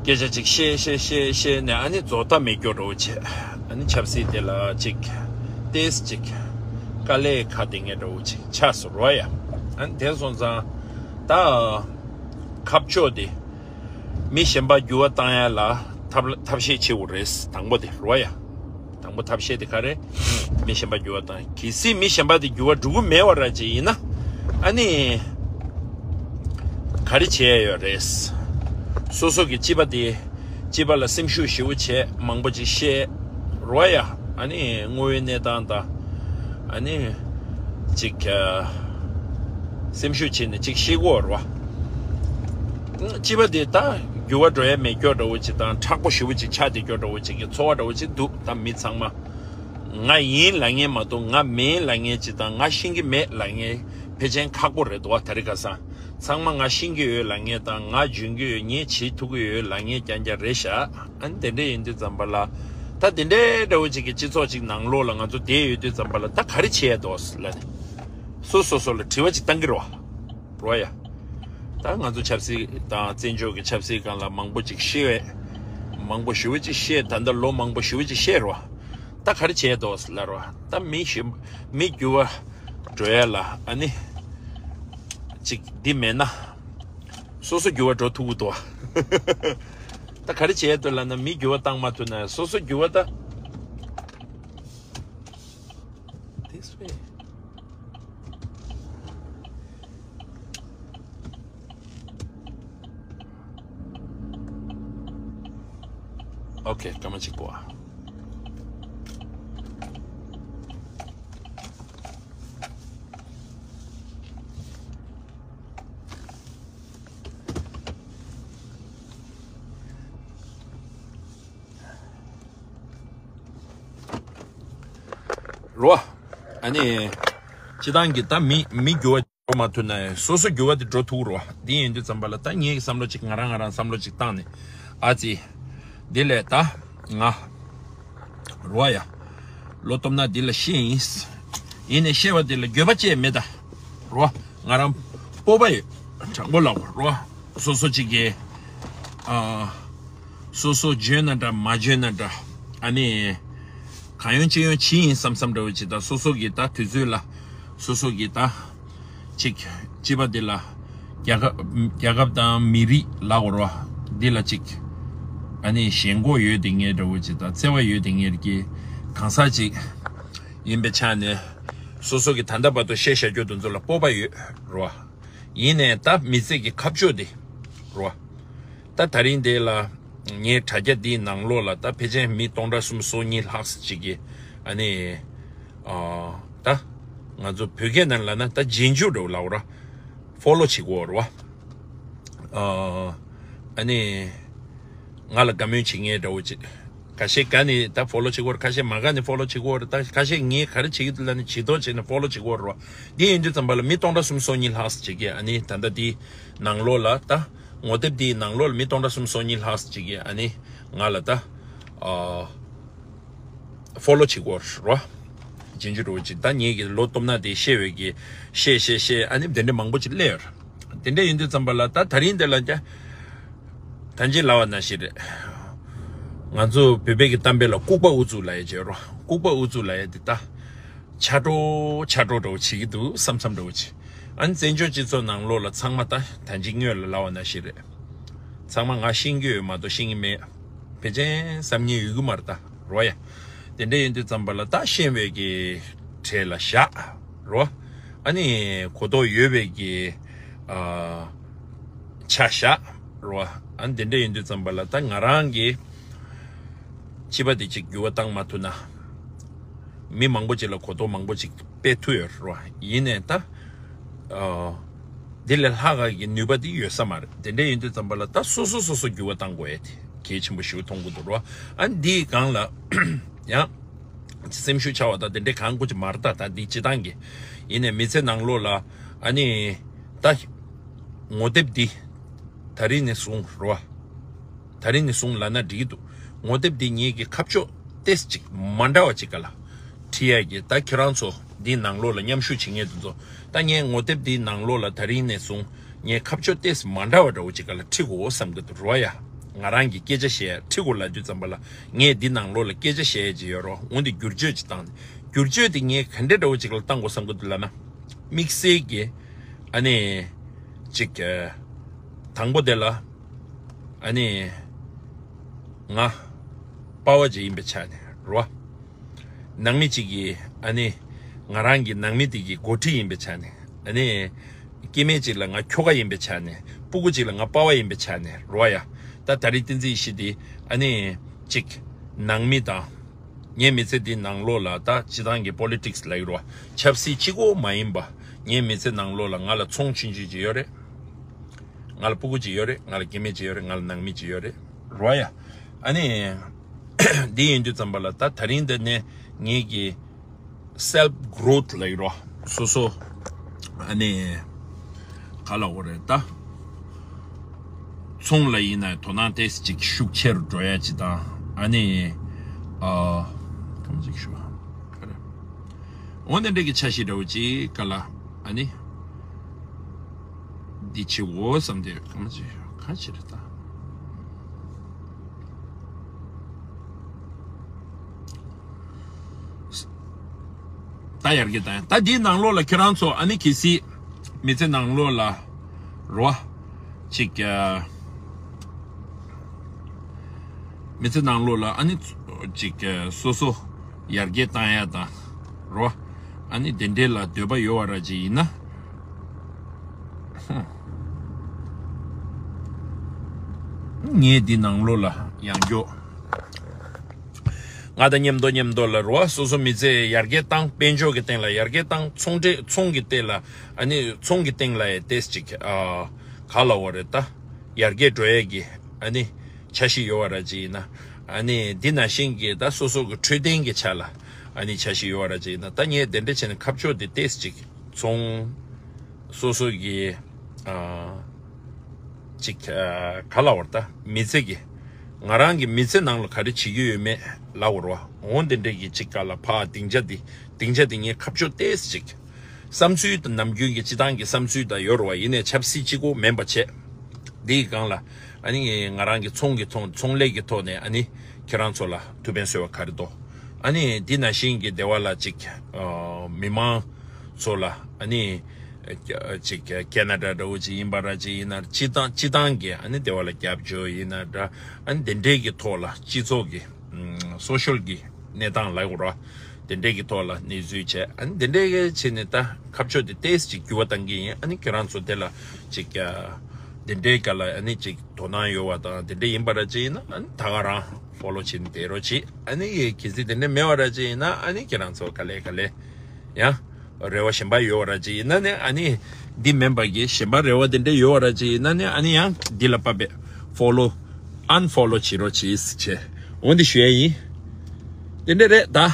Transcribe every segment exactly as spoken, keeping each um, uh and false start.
སྐད་ཆ་ཅིག་བཤད་བཤད་བཤད་བཤད་ནས་ཨ་ནི་རྫོགས་མཐའ་མེད་སྐྱོ་འདྲ་བོ་བྱས། ཨ་ནི་ཆབ་སྲིད་དེ་ལ་ཅིག་ཏེས་ཅིག་དཀའ་ལས་ཁག་དེ་ངས་འདྲ་བོ་ཅིག་ཆགས་སོང་རོ་ཡ། ཨ་ནི་དེ་སོང་ཙང་ད་ཁ་ཕྱོགས་དེ་མི་གཞན་པ་འགྱུར་བ་བཏང་ཡ་ལ་ཐབས་ཐབས་ཤེས་བྱེད་དགོས་རེད། དང་པོ་དེ་རོ་ཡ། དང་པོ་ཐབས་ཤེས་དེ་ག་རེ། མི་གཞན་པ་འགྱུར་བ་དང་གལ་སྲིད་མི་གཞན་པ་དེ་འགྱུར་བ་འགྲོ་གི་མེད་པ་ར་ཅིག་ཡིན་ན། ཨ་ནི་ག་རེ་བྱས་ཡོད་རེད། སོ་སོ་གི་སྤྱི་པ་དེ་སྤྱི་པ་ལ་སེམས་ཤུགས་ཞེ་པོ་བྱས་མང་པོ་ཅིག་བཤད་རོ་ཡ། ཨ་ནི་དངོས་ཡོད་གནས་སྟངས་དང་ཨ་ནི་ཅིག་སེམས་ཤུགས་བྱས་ནས་ཅིག་བཤད་དགོས་རོ། སྤྱི་པ་དེ་ད་འགྱུར་བ་འགྲོ་ཡ་མེད་སྐྱོ་འདྲ་བོ་ཅིག་དང་མཁྲེགས་པོ་ཞེ་པོ་ཅིག་ཆགས་བསྡད་སྐྱོ་འདྲ་བོ་ཅིག་གི་ཚོར་བ་འདྲ་བོ་ཅིག་འདུག་ད་མི་ཚང་མ། ང་ཡིན་ལབ་མཁན་མ་གཏོགས་ང་མིན་ལབ་མཁན་ཅིག་དང་ང་ཤེས་ཀྱི་མེད་ལབ་མཁན་ཕལ་ཆེར་ཁག་པོ་རེད་འདུག་བ། ད་རེས་ཁ་སང་ཚང་མ་ང་ཤེས་ཀྱི་ཡོད་ལབ་མཁན་དང་ང་འཇོན་གྱི་ཡོད། ངས་བྱེད་ཐུབ་ཀྱི་ཡོད་ལབ་མཁན་རྐྱང་རྐྱང་རེད་ཤག་ཨ་ནི་དེ་འདྲ་ཡིན་དུས་ཙམ་པ་ལ་ད་དེ་འདྲའི་འདྲ་བོ་ཅིག་གི་སྤྱི་ཚོགས་ཅིག་ནང་ལོགས་ལ་ང་ཚོ་བསྡད་ཡོད་དུས་ཙམ་པ་ལ་ད་ག་རེ་བྱས་འདུག་ལབ་ནས་སོ་སོ་སོ་ལ་དྲི་བ་ཅིག་བཏང་གི་རེད་བ། རོ་ཡ། ད་ང་ཚོ་ཆབ་སྲིད་དང་བཙན་བྱོལ་གྱི་ཆབ་སྲིད་སྒང་ལ་མང་པོ་ཅིག་ཤེས་བས། མང་པོ་ཞེ་པོ་ཅིག་ཤེས། ད་ལྟ་ལོ་མང་པོ་ཞེ་པོ་ཅིག་ཤེས་རོ། ད་ག་རེ་བྱས་འདུག་ལབ་རོ། ད་མི་ཞིག་མི་འགྱུར་བ་འགྲོ་ཡ་ལ་ཨ་ནི་ཅིག་འདི་མེད་ན་སོ་སོ་འགྱུར་བ་འགྲོ་ཐུབ་ཀྱི་འདུག་ད་ག་རེ་བྱས་འདུག་ལབ་ན་མི་འགྱུར་བ་བཏང་མ་ཐུབ་ན་སོ་སོ་འགྱུར་བ་ད། This way. Okay, སྐར་མ་གཅིག་པོ། རོ། ཨ་ནི། སྤྱི་བཏང་གི་ད་མི་མི་འགྱུར་བ་འགྲོ་མ་ཐུབ་ན་ཡང་སོ་སོ་འགྱུར་བ་དེ་འགྲོ་ཐུབ་རོ། འདི་ཡིན་དུས་ཙམ་པ་ལ་ད་ངའི་བསམ་བློ་ཅིག་ང་རང་ང་རང་བསམ་བློ་ཅིག་བཏང་ནས་ཨ་ཙི། འདི་ལས་ད་ང་རོ་ཡ། བློ་སྟོབས་ན་འདི་ལ་ཤེས་ཡིན། ཡིན་ནས་ཤེས་པ་འདི་ལ་འགྱོད་པ་ཅེས་མེད་ད། རོ། ང་རང་སྤོབས་པ་ཡོད། དྲང་པོ་ལབ་རོ། སོ་སོ་ཅིག་གི་ཨ། སོ་སོ་འཇོན་ན་འདྲ་མ་འཇོན་ན་འདྲ། ཨ་ནི། གང་ཡོང་ཅི་ཡོང་ཅི་ཡིན་བསམ་བསམ་འདྲ་བོ་ཅིག་དང་སོ་སོ་གི་ད་དུས་ཚོད་ལ། སོ་སོ་གི་ད། ཅིག་སྤྱི་པ་འདི་ལ། རྒྱལ་ཁབ་རྒྱལ་ཁབ་དང་མི་རིགས་ལ་འོར་བ། འདི་ལ་ཅིག་ཨ་ནི་ཞེན་ཁོག་ཡོད་དེ་ངེས་འདྲ་བོ་ཅིག་དང་བརྩེ་བ་ཡོད་དེ་ངེས་ཀྱི་གང་ཟག་ཅིག་ཡིན་པའི་ཆ་ནས། སོ་སོ་གི་ད་ལྟ་བར་དུ་བཤད་བཞག་རྒྱུ་དེ་ཚོ་ལ་སྤོབས་པ་ཡོད་རོ། ཡིན་ནའི་ད་མི་ཚེ་གི་ཁ་ཕྱོགས་དེ་རོ། ད་ད་རིང་དེ་ལ་ངའི་དྲ་རྒྱ་འདིའི་ནང་ལོགས་ལ་ད་ཕལ་ཆེར་མི་སྟོང་ཕྲག་གསུམ་སོ་གཉིས་ལྷག་ཙམ་ཅིག་གིས་ཨ་ནི་ཨ། ད་ང་ཚོ་བོད་སྐད་ནང་ལབ་ན་ད་རྗེས་འཇུག་འདྲ་བོ་ལབ་ར། ཕོ་ལོ་བྱེད་ཀྱི་ཡོད་རེད་བ། ཨ་ནི་ང་ལ་དགའ་མོས་བྱེད་མཁན་འདྲ་བོ་ཅིག་ཁ་ཤས་དགའ་ནས་ད་ཕོ་ལོ་བྱེད་ཀྱི་ཡོད་རེད། ཁ་ཤས་མ་དགའ་ནས་ཕོ་ལོ་བྱེད་ཀྱི་ཡོད་རེད། ད་ཁ་ཤས་ངས་ག་རེ་བྱེད་ཀྱི་འདུག་ལབ་ནས་བྱེད་མདོག་བྱས་ནས་ཕོ་ལོ་བྱེད་ཀྱི་ཡོད་རེད་བ། འདི་ཡིན་དུས་ཙམ་པ་ལ་མི་སྟོང་ཕྲག་གསུམ་སོ་གཉིས་ལྷག་ཙམ་ཅིག་གིས་ཨ་ནི་ད་ལྟ་འདིའི་ནང་ལོགས་ལ་ད་ངོ་དེབ་འདིའི་ནང་ལོགས་ལ་མི་སྟོང་ཕྲག་གསུམ་སོ་གཉིས་ལྷག་ཙམ་ཅིག་གིས་ཨ་ནི་ང་ལ་ད་ཨ། ཕོ་ལོ་བྱེད་ཀྱི་ཡོད་རེད་བ། རྗེས་འཇུག་འདྲ་བོ་ཅིག་ད་ངེད་ཀྱི་བློ་སྟོབས་ན་དེ་བཤད་པའི་གི་བཤད་བཤད་བཤད་ཨ་ནི་དེ་འདྲ་མང་པོ་ཅིག་སླེབས་ཡོད་རེད། དེ་འདྲ་ཡིན་དུས་ཙམ་པ་ལ་ད་ད་རིང་དེ་ལ་ཀྱང་ད་ཅི་ལབ་པ་ནང་བཞིན་རེད། ང་ཚོ་བོད་པའི་གི་གཏམ་དཔེ་ལ་ལྐུགས་པ་ཨུ་ཚུགས་ལབ་ཡས་བྱས་རོ། ལྐུགས་པ་ཨུ་ཚུགས་ལབ་ཡས་དེ་ད་ཆ་འགྲོ་ཆ་འགྲོ་འདྲ་བོ་བྱེད་ཀྱི་འདུག་བསམ་བསམ་འདྲ་བོ་བྱེད། ཨ་ནི་བཙན་བྱོལ་སྤྱི་ཚོགས་ནང་ལོགས་ལ་ཚང་མ་ད་ད་ཅི་སྔོན་ལ་ལབ་པ་ནང་བཞིན་རེད། ཚང་མ་ང་ཤེས་ཀྱི་ཡོད་མ་གཏོགས་ཤེས་ཀྱི་མེད། ཕལ་ཆེར་བསམ་ཉེས་ཡོད་ཀྱི་མ་རེད་ད། རོ་ཡ། དེ་འདྲ་ཡིན་དུས་ཙམ་པ་ལ་ད་ཤེས་པའི་གི་གྲས་ལ་བཞག་རོ། ཨ་ནི་གོ་རྟོགས་ཡོད་པའི་གི་ཨ། ཆ་བཞག་རོ། ཨ་ནི་དེ་འདྲ་ཡིན་དུས་ཙམ་པ་ལ་ད་ང་རང་གི་སྤྱི་པ་དེ་ཅིག་འགྱུར་བ་བཏང་མ་ཐུབ་ན། མི་མང་པོ་ཅིག་ལ་གོ་རྟོགས་མང་པོ་ཅིག་སྤེལ་ཐུབ་ཡོད་རོ། ཡིན་ནའི་ད། ཨ། དེ་ལས་ལྷག་ག་གི་ནུས་པ་དེ་ཡོད་ས་མ་རེད། དེ་འདྲ་ཡིན་དུས་ཙམ་པ་ལ་ད་སོ་སོ་སོ་སོ་འགྱུར་བ་བཏང་དགོས་ཡས་དེ་གལ་ཆེན་པོ་ཞིག་མཐོང་གི་འདུག་རོ། ཨ་ནི་འདིའི་སྒང་ལ་ཡང་སེམས་ཤུགས་ཆག་པ་དང་དེ་འདྲའི་གང་དགོས་ཀྱི་མ་རེད་ད། ད་འདི་སྤྱི་བཏང་གི་ཡིན་ནའི་མི་ཚེ་ནང་ལོགས་ལ་ཨ་ནི་ད་ངོ་དེབ་འདི་ད་རིང་ནས་བཟུང་རོ། ད་རིང་ནས་བཟུང་ལབ་ན་འགྲིག་གི་འདུག་ངོ་དེབ་འདི་ངེད་ཀྱི་ཁ་ཕྱོགས་ཏོག་ཙམ་ཅིག་མ་འདྲ་བ་ཅིག་ག་ལ་ཁྲིད་ཡ་གི། ད་ཁྱེད་རང་ཚོ་འདིའི་ནང་ལོགས་ལ་མཉམ་ཞུགས་བྱེད་མཁན་དེ་ཚོ་ད་ངས་ངོ་དེབ་འདིའི་ནང་ལོགས་ལ་ད་རིང་ནས་བཟུང་ངས་ཁ་ཕྱོགས་ཏོག་ཙམ་མ་འདྲ་བ་འདྲ་བོ་ཅིག་ག་ལ་ཁྲིད་དགོས་བསམ་གི་འདུག་རོ་ཡ། ང་རང་གི་སྐད་ཆ་བཤད་ཁྲི་གུ་ལ་དུས་ཙམ་པ་ལ་ངས་འདི་ནང་ལོགས་ལ་སྐད་ཆ་བཤད་ཡས་ཅིག་ཡོད་རོ། འོན་ཏེ་བསྒྱུར་བཅོས་ཅིག་བཏང་། བསྒྱུར་བཅོས་དེ་ངས་ག་འདྲ་འདྲ་བོ་ཅིག་ལ་བཏང་དགོས་བསམ་གི་འདུག་ལབ་ན། དམིགས་བསལ་གྱི་ཨ་ནི་ཅིག་དང་པོ་དེ་ལ་ཨ་ནི་ང་པ་ཝ་ཅིག་ཡིན་པའི་ཆ་ནས་རོ། ནང་མི་གཅིག་གིས་ཨ་ནི་ང་རང་གི་ནང་མི་དེ་གི་འགོ་ཁྲིད་ཡིན་པའི་ཆ་ནས། ཨ་ནི་སྐྱེ་དམན་གཅིག་ལ་ང་ཁྱོ་ག་ཡིན་པའི་ཆ་ནས། སྤུ་གུ་གཅིག་ལ་ང་པ་ཝ་ཡིན་པའི་ཆ་ནས་རོ་ཡ། ད་ད་རེས་བསྟན་འཛིན་ཡེ་ཤེས་དེ་ཨ་ནི་གཅིག་ནང་མི་དང་། ངའི་མི་ཚེ་འདི་ནང་ལོགས་ལ་ད་སྤྱི་བཏང་གི་པོ་ལི་ཊིག་སི་ལབ་ཀྱི་རེད་བ། ཆབ་སྲིད་གཅིག་པོ་མ་ཡིན་པ། ངའི་མི་ཚེ་ནང་ལོགས་ལ་ང་ལ་ཚོང་ཆུང་ཆུང་ཅིག་ཡོད་རེད། ང་ལ་སྤུ་གུ་ཅིག་ཡོད་རེད། ང་ལ་སྐྱེ་དམན་ཅིག་ཡོད་རེད། ང་ལ་ནང་མི་ཅིག་ཡོད་རེད། རེད་བ་ཡ། ཨ་ནི། འདི་ཡིན་དུས་ཙམ་པ་ལ་ད་ད་རིང་འདི་ནས་ངེད་ཀྱི་སེལཕ་གྷི་རོ་ཐི་ལབ་ཀྱི་རེད་བ། སོ་སོ། ཨ་ནི། ག་ལབ་དགོས་རེད་ད། ཚོང་ལ་ཡིན་ན་དོ་སྣང་ཏོག་ཙམ་ཅིག་ཤུགས་ཆེ་རུ་འགྲོ་ཡ་ཅིག་དང་། ཨ་ནི། ཨ། གང་ཅིག་ཞུ་བ། ག་རེ། འོ་དེ་འདྲ་གི་འཆར་གཞི་འདྲ་བོ་ཅིག་ག་ལ། ཨ་ནི། འདི་བྱེད་འོ་བསམ་སྟེ་གང་ཅིག་ཞུ་ག་ཅིག་རེད་ད། ད་ཡར་རྒྱས་བཏང་ཡ། ད་འདིའི་ནང་ལོགས་ལ་ཁྱེད་རང་ཚོ་ཨ་ནི་གལ་སྲིད་མི་ཚེ་ནང་ལོགས་ལ་རོ་ཅིག་ཨ། མི་ཚེ་ནང་ལོགས་ལ་ཨ་ནི་ཅིག་ཨ། སོ་སོ་ཡར་རྒྱས་བཏང་ཡ་དང་རོ། ཨ་ནི་དེ་འདྲའི་ལ་འདོད་པ་ཡོད་པ་ར་ཅིག་ཡིན་ན། ངས་འདི་ནང་ལོགས་ལ་ཡང་མགྱོགས། ང་དང་མཉམ་དུ་མཉམ་དུ་ལ་རོ། སོ་སོ་མི་ཚེ་ཡར་རྒྱས་བཏང་། དཔལ་འབྱོར་གྱི་སྟེང་ལ་ཡར་རྒྱས་བཏང་། ཚོང་འབྲེལ་ཚོང་གི་སྟེང་ལ་ཨ་ནི་ཚོང་གི་སྟེང་ལ་ཡ་ཏོག་ཙམ་ཅིག་ཨ། ག་ལབ་དགོས་རེད་ད། ཡར་རྒྱས་འགྲོ་ཡས་ཀྱི་ཨ་ནི་འཆར་གཞི་ཡོད་པ་ར་ཅིག་ཡིན་ན། ཨ་ནི་འདི་ནང་བཞིན་གྱི་ད་སོ་སོ་གི་འཕྲོད་བསྟེན་གྱི་ཆ་ལ་ཨ་ནི་འཆར་གཞི་ཡོད་པ་ར་ཅིག་ཡིན་ན། ད་ངས་དེ་འདྲ་བྱས་ནས་ཁ་ཕྱོགས་དེ་ཏོག་ཙམ་ཅིག་ཚོང་། སོ་སོ་གི་ཨ། ཅིག་ཨ། ག་ལབ་དགོས་རེད་ད། མི་ཚེ་གི། ང་རང་གི་མི་ཚེ་ནང་ལ་ག་རེ་བྱེད་ཀྱི་ཡོད་མེད་ལབ་དགོས་རེད་བ། འོ་དེ་འདྲ་གི་ཅིག་ག་ལ་ཕར་སྡིངས་ཆ་འདི། སྡིངས་ཆ་འདི་ངས་ཁ་ཕྱོགས་ཏོག་ཙམ་ཅིག་བསམ་ཚུལ་དང་ནམ་རྒྱུན་གྱི་སྤྱི་བཏང་གི་བསམ་ཚུལ་དང་ཡོད་རེད་བ། ཡིན་ནའི་ཆབ་སྲིད་གཅིག་པོ་མིན་པ་བྱས། འདིའི་སྒང་ལ་ཨ་ནི་ང་རང་གི་ཚོང་གི་ཐོག་ཚོང་ལས་ཀྱི་ཐོག་ནས་ཨ་ནི་ཁྱེད་རང་ཚོ་ལ་ཐུགས་ཕན་གསོས་པ་ག་རེ་འདུག་ཨ་ནི་འདི་ནང་བཞིན་གྱི་སྡེ་བ་ལ་ཅིག་ཨ། མི་མང་ཚོ་ལ་ཨ་ནི་ཅིག་ཁེ་ན་ཌ་འདྲ་བོ་ཅིག་ཡིན་པ་ར་ཅིག་ཡིན་ན། སྤྱི་བཏང་སྤྱི་བཏང་གི་ཨ་ནི་སྡེ་བ་ལ་རྒྱབ་སྐྱོར་ཡིན་ན་འདྲ། ཨ་ནི་འདི་འདྲའི་གི་ཐོག་ལ་སྤྱི་ཚོགས་ཀྱི་སོ་ཤལ་གྱི་གནས་སྟངས་ལ་གོ་ར། དེ་འདྲའི་གི་ཐོག་ལ་གནས་ཚུལ་བྱས། ཨ་ནི་དེ་འདྲའི་གི་བྱས་ནས་ད་ཁ་ཕྱོགས་དེ་ཏོག་ཙམ་ཅིག་འགྱུར་བ་གཏང་གི་ཡིན། ཨ་ནི་ཁྱེད་རང་ཚོ་དེ་ལ་ཅིག་ཨ། དེ་འདྲའི་སྒང་ལ་ཨ་ནི་ཅིག་དོ་སྣང་ཡོད་པ་དང་དེ་འདྲ་ཡིན་པ་ར་ཅིག་ཡིན་ན། ཨ་ནི་ད་ག་རང་ཕོ་ལོ་བྱས་ནས་བསྡད་རོགས་གྱིས། ཨ་ནི་གལ་སྲིད་དེ་འདྲ་མེད་པ་ར་ཅིག་ཡིན་ན། ཨ་ནི་ཁྱེད་རང་ཚོ་ག་ལེ་ག་ལེ་ཡང་རེ་བ་གཞན་པ་ཡོད་པ་ར་ཅིག་ཡིན་ན་ནི། ཨ་ནི་འདི་མིན་པ་གི་གཞན་པ་རེ་བ་དེ་འདྲ་ཡོད་པ་ར་ཅིག་ཡིན་ན་ནི། ཨ་ནི་ཡང་འདི་ལ་དཔག་པའི་ཕོ་ལོ་ཨན་ཕོ་ལོ་བྱེད་རོགས་གྱིས་ཟེར་བྱས། འོ་འདི་ཞུ་ཡ་ཡིན། དེ་འདྲ་རེད་ད།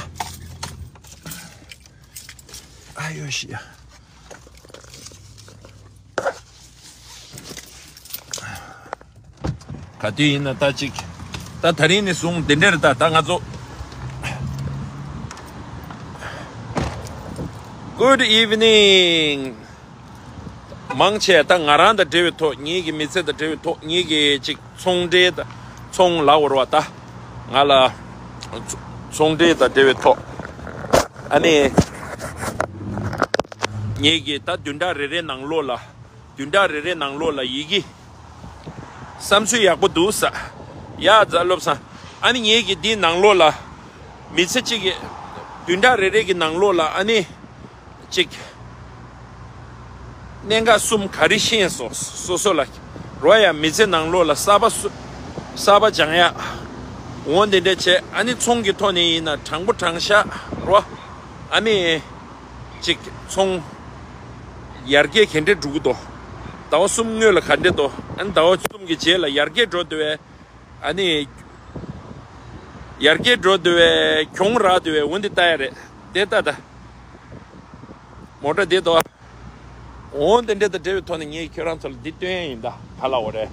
ཨ་ཡོ་ཤི་ཡ། ག་དུས་ཡིན་ན་ད་ཅིག་ད་ད་རིང་ནས་བཟུང་དེ་འདྲ་རེད་ད། ད་ང་ཚོ། Good evening. མང་ཆེ་ད་ང་རང་དང་འབྲེལ་བའི་ཐོག་ངེད་ཀྱི་མི་ཚེ་དང་འབྲེལ་བའི་ཐོག་ངེད་ཀྱི་ཅིག་ཚོང་འབྲེལ་དང་ཚོང་ལབ་དགོས་རེད་བ་ད། ང་ལ་ཚོང་འབྲེལ་དང་འབྲེལ་བའི་ཐོག་ཨ་ནི་ངེད་ཀྱི་ད་བདུན་ཕྲག་རེ་རེའི་ནང་ལོགས་ལ། བདུན་ཕྲག་རེ་རེའི་ནང་ལོགས་ལ་ཡི་གེ་བསམ་ཚུལ་ཡག་པོ་འདུག་ས། ཡ་རྫ་བློ་བཟང་། ཨ་ནི་ངེད་ཀྱི་འདིའི་ནང་ལོགས་ལ་མི་ཚེ་གཅིག་གི་བདུན་ཕྲག་རེ་རེ་གི་ནང་ལོགས་ལ་ཨ་ནི་ཅིག་གནད་འགག་གསུམ་ག་རེ་ཤེས་སོང་སོ་སོ་ལ་རོ་ཡ། མི་ཚེ་ནང་ལོགས་ལ་གསར་པ་སུ་གསར་པ་སྦྱང་ཡ། འོ་དེ་འདྲ་བྱས། ཨ་ནི་ཚོང་གི་ཐོག་ནས་ཡིན་ན་དྲང་པོ་དྲང་བཞག་རོ། ཨ་ནི་ཅིག་ཚོང་ཡར་རྒྱས་ག་འདྲས་འགྲོ་གི་འདུག་ཟླ་བ་གསུམ་སྔོན་ལ་ག་འདྲས་འདུག་ཨ་ནི་ཟླ་བ་གསུམ་གྱི་རྗེས་ལ་ཡར་རྒྱས་འགྲོ་འདུག་བས། ཨ་ནི་ཡར་རྒྱས་འགྲོ་འདུག་བས། གྱོང་རག་འདུག་བས། འོ་འདི་ལྟ་ཡ་རེད། དེ་ལྟ་ད། མོ་ཊ་འདི་དོ། འོ་འདི་འདྲ་དང་འབྲེལ་བའི་ཐོག་ནས་ངས་ཁྱོད་རང་ཚོ་ལ་འདི་སྟོན་ཡ་ཡིན་ད། ག་ལབ་དགོས་རེད།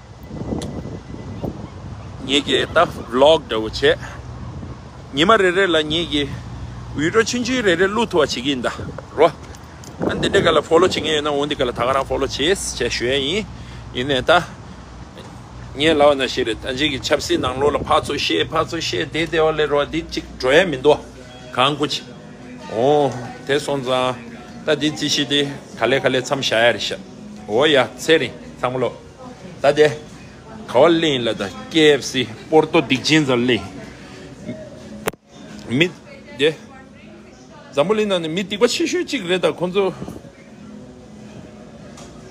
ངེད་ཀྱིས་ད་ཝི་ལོག་འདྲ་བོ་བྱས། ཉི་མ་རེ་རེ་ལ་ངེད་ཀྱིས་བི་ཌི་ཡོ་ཆུང་ཆུང་རེ་རེ་བླུག་ཐུབ་པ་བྱེད་ཀྱི་ཡིན་ད་རོ། ཨ་འདི་འདྲའི་སྒང་ལ་ཕོ་ལོ་བྱེད་མཁན་ཡོད་ན་འོ་འདི་སྒང་ལ་ད་ག་རང་ཕོ་ལོ་བྱེད་ཟེར་བྱས་ཞུ་ཡ་ཡིན། ཡིན་ནའི་ད། ངས་ལབ་པ་ནང་བཞིན་རེད། ད་ཅིག་གི་ཆབ་སྲིད་ནང་ལོགས་ལ་ཕར་ཚུར་བཤད་ཕར་ཚུར་བཤད་དེ་དེ་བ་ལས་རོ་འདི་ཅིག་འགྲོ་ཡ་མི་འདུག་གང་ཀུ་ཅི། ཨོ། དེ་སོང་ཙང་ད་འདི་རྩིས་གཞི་དེ་ག་ལེ་ག་ལེ་མཚམས་བཞག་ཡ་རེད་ཤག་ཨོ་ཡ་ཚེ་རིང་ཚང་མ་ལོ། ད་དེ་ག་བ་གླེང་ལ་ད་ཀེ་ཨེཕ་སི་པོར་ཏོ་སྡིག་ཅན་ཙམ་གླེང་། མི་དེ། འཛམ་བུ་གླིང་ནང་ནས་མི་སྡིག་པ་ཆེ་ཤོས་གཅིག་རེད། ད་ཁོ་ཚོ།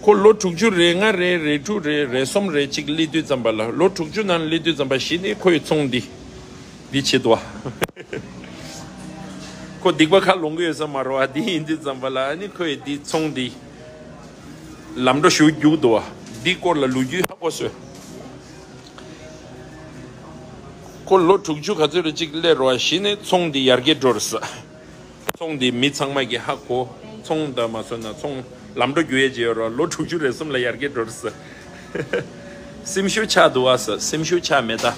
ཁོ་ལོ་དྲུག་ཅུ་རེ་ལྔ་རེ་རེ་དྲུག་རེ་རེ་གསུམ་རེ་གཅིག་སླེབས་དུས་ཙམ་པ་ལ། ལོ་དྲུག་ཅུ་ནང་སླེབས་དུས་ཙམ་པ་གཞི་ནས་ཁོ་ཡི་ཚོང་འདི་འདི་བྱེད་དོ། ཁོ་སྡིག་པ་ཁ་ལོང་གི་ཡོད་ས་མ་རེད་བ། འདི་ཡིན་དུས་ཙམ་པ་ལ་ཨ་ནི་ཁོ་ཡི་འདི་ཚོང་འདི་ལམ་འགྲོ་ཞུ་རྒྱུག་འདུག་བ། འདི་སྐོར་ལ་ལོ་རྒྱུས་ཧ་གོ་སོང་། ཁོ་ལོ་དྲུག་ཅུ་ག་ཚོད་རེ་གཅིག་སླེབས་རེད་བ། གཞི་ནས་ཚོང་འདི་ཡར་རྒྱས་འགྲོ་རེད་ས། ཚོང་འདི་མི་ཚང་མ་གིས་ཧ་གོ། ཚོང་ད་མ་སོན་ན་ཚོང་ལམ་འགྲོ་རྒྱུག་ཡས་ཅིག་ཡོད་རེད་བ། ལོ་དྲུག་ཅུ་རེ་གསུམ་ལ་ཡར་རྒྱས་འགྲོ་རེད་ས། སེམས་ཤུགས་ཆག་འདུག་བ་ས། སེམས་ཤུགས་ཆག་མེད་ད།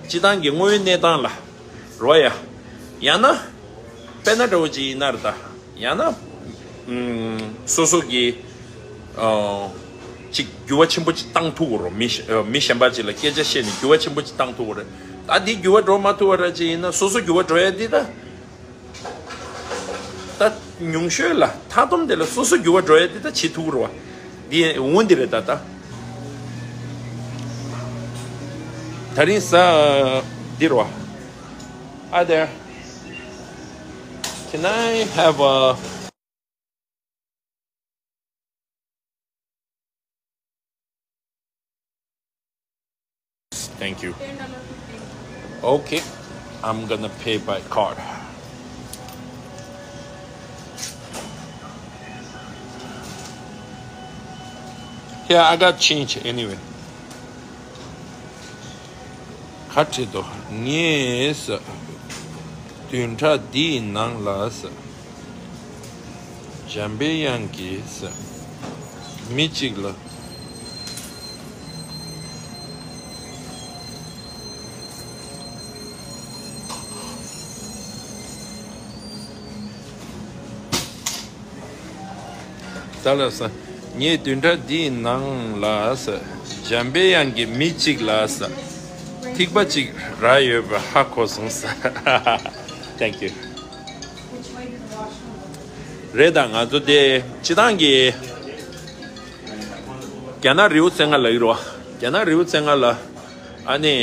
སྤྱི་བཏང་གི་དངོས་ཡོད་གནས་སྟངས་ལ་རོ་ཡ། ཡང་ན། དཔེར་ན་འདྲ་བོ་ཅིག་ཡིན་ན་རེད་ད། ཡང་ན། ཨུམ། སོ་སོ་གི། ཨོ། ཅིག་འགྱུར་བ་ཆེན་པོ་ཅིག་བཏང་ཐུབ་ཀྱི་རེད། མི་གཞན་མི་གཞན་པ་ཅིག་ལ་སྐད་ཆ་བཤད་ནས་འགྱུར་བ་ཆེན་པོ་ཅིག་བཏང་ཐུབ་ཀྱི་རེད། ད་འདི་འགྱུར་བ་འགྲོ་མ་ཐུབ་པ་ར་ཅིག་ཡིན་ན་སོ་སོ་འགྱུར་བ་འགྲོ་ཡ་འདི་ད། ད་ཉུང་ཤོས་ལ་མཐའ་སྡོམ་དེ་ལ་སོ་སོ་འགྱུར་བ་འགྲོ་ཡ་འདི་ད་བྱེད་ཐུབ་ཀྱི་རེད་བ། འདི་འོ་འདི་རེད་ད་ད། ད་རིང་ས་འདི་རེད་བ། Hi there. Can I have a Thank you. Okay, I'm gonna pay by card. Yeah, I got change anyway. ཁ་བྲིས་དོ། ངས་བདུན་ཕྲག་འདིའི་ནང་ལ། འཇམ་པའི་དབྱངས་ཀྱིས་མི་གཅིག་ལ། ད་ལ་ས། ངས་བདུན་ཕྲག་འདིའི་ནང་ལ་ས། འཇམ་པའི་དབྱངས་ཀྱིས་མི་གཅིག་ལ་ས། ཐིགས་པ་གཅིག་རག་ཡོད་པ་ཧ་གོ་སོང་ས། Thank you. རེད་ད། ང་ཚོ་དེ་སྤྱི་བཏང་གི་རྒྱ་ནག་རི་བོ་རྩེ་ལྔ་ལ་ཡོད་རེད་བ། རྒྱ་ནག་རི་བོ་རྩེ་ལྔ་ལ་ཨ་ནི།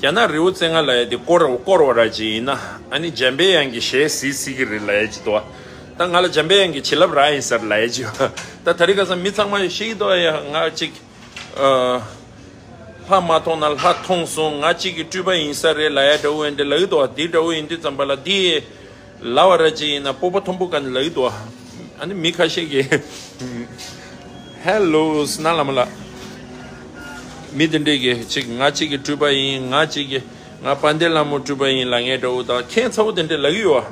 རྒྱ་ནག་རི་བོ་རྩེ་ལྔ་ལ་ཡ་དེ་སྐོར་སྐོར་བ་ར་ཅིག་ཡིན་ན་ཨ་ནི་འཇམ་པའི་དབྱངས་ཀྱི་ཞལ་གཟིགས་གཟིགས་ཀྱི་རེད་ལབ་ཡ་ཅིག་འདུག་བ། ད་ང་ལ་འཇམ་པའི་དབྱངས་ཀྱི་བྱིན་རླབས་རག་ཡིན་ས་རེད་ལབ་ཡ་ཅིག་ཡོད། ད་ད་རེས་ཁ་སང་མི་ཚང་མ་ཤེས་ཀྱི་འདུག་ཡ། ང་ཅིག་ཨ། ལྷ་མ་མཐོང་ན་ལྷ་མཐོང་སོང་། ང་གཅིག་གི་སྤྲུལ་པ་ཡིན་ས་རེད་ལབ་ཡ་འདྲ་བོ་འདི་ལབ་ཀྱི་འདུག་བ། འདི་འདྲ་བོ་ཡིན་དུས་ཙམ་པ་ལ་འདི་ལབ་པ་ར་ཅིག་ཡིན་ན་སྤོབས་པ་མཐོན་པོ་ག་ནས་ལབ་ཀྱི་འདུག་བ། ཨ་ནི་མི་ཁ་ཤས་ཀྱིས། Hello, སྣ་ལ་མ་ལ། མི་དེ་འདྲས་ཀྱིས་ཅིག་ང་གཅིག་གི་སྤྲུལ་པ་ཡིན། ང་གཅིག་གི་ང་དཔལ་ལྡན་ལྷ་མོ་སྤྲུལ་པ་ཡིན་ལབ་མཁན་འདྲ་བོ་དང་ཁྱད་མཚར་པོ་དེ་འདྲས་ལབ་ཀྱི་ཡོད་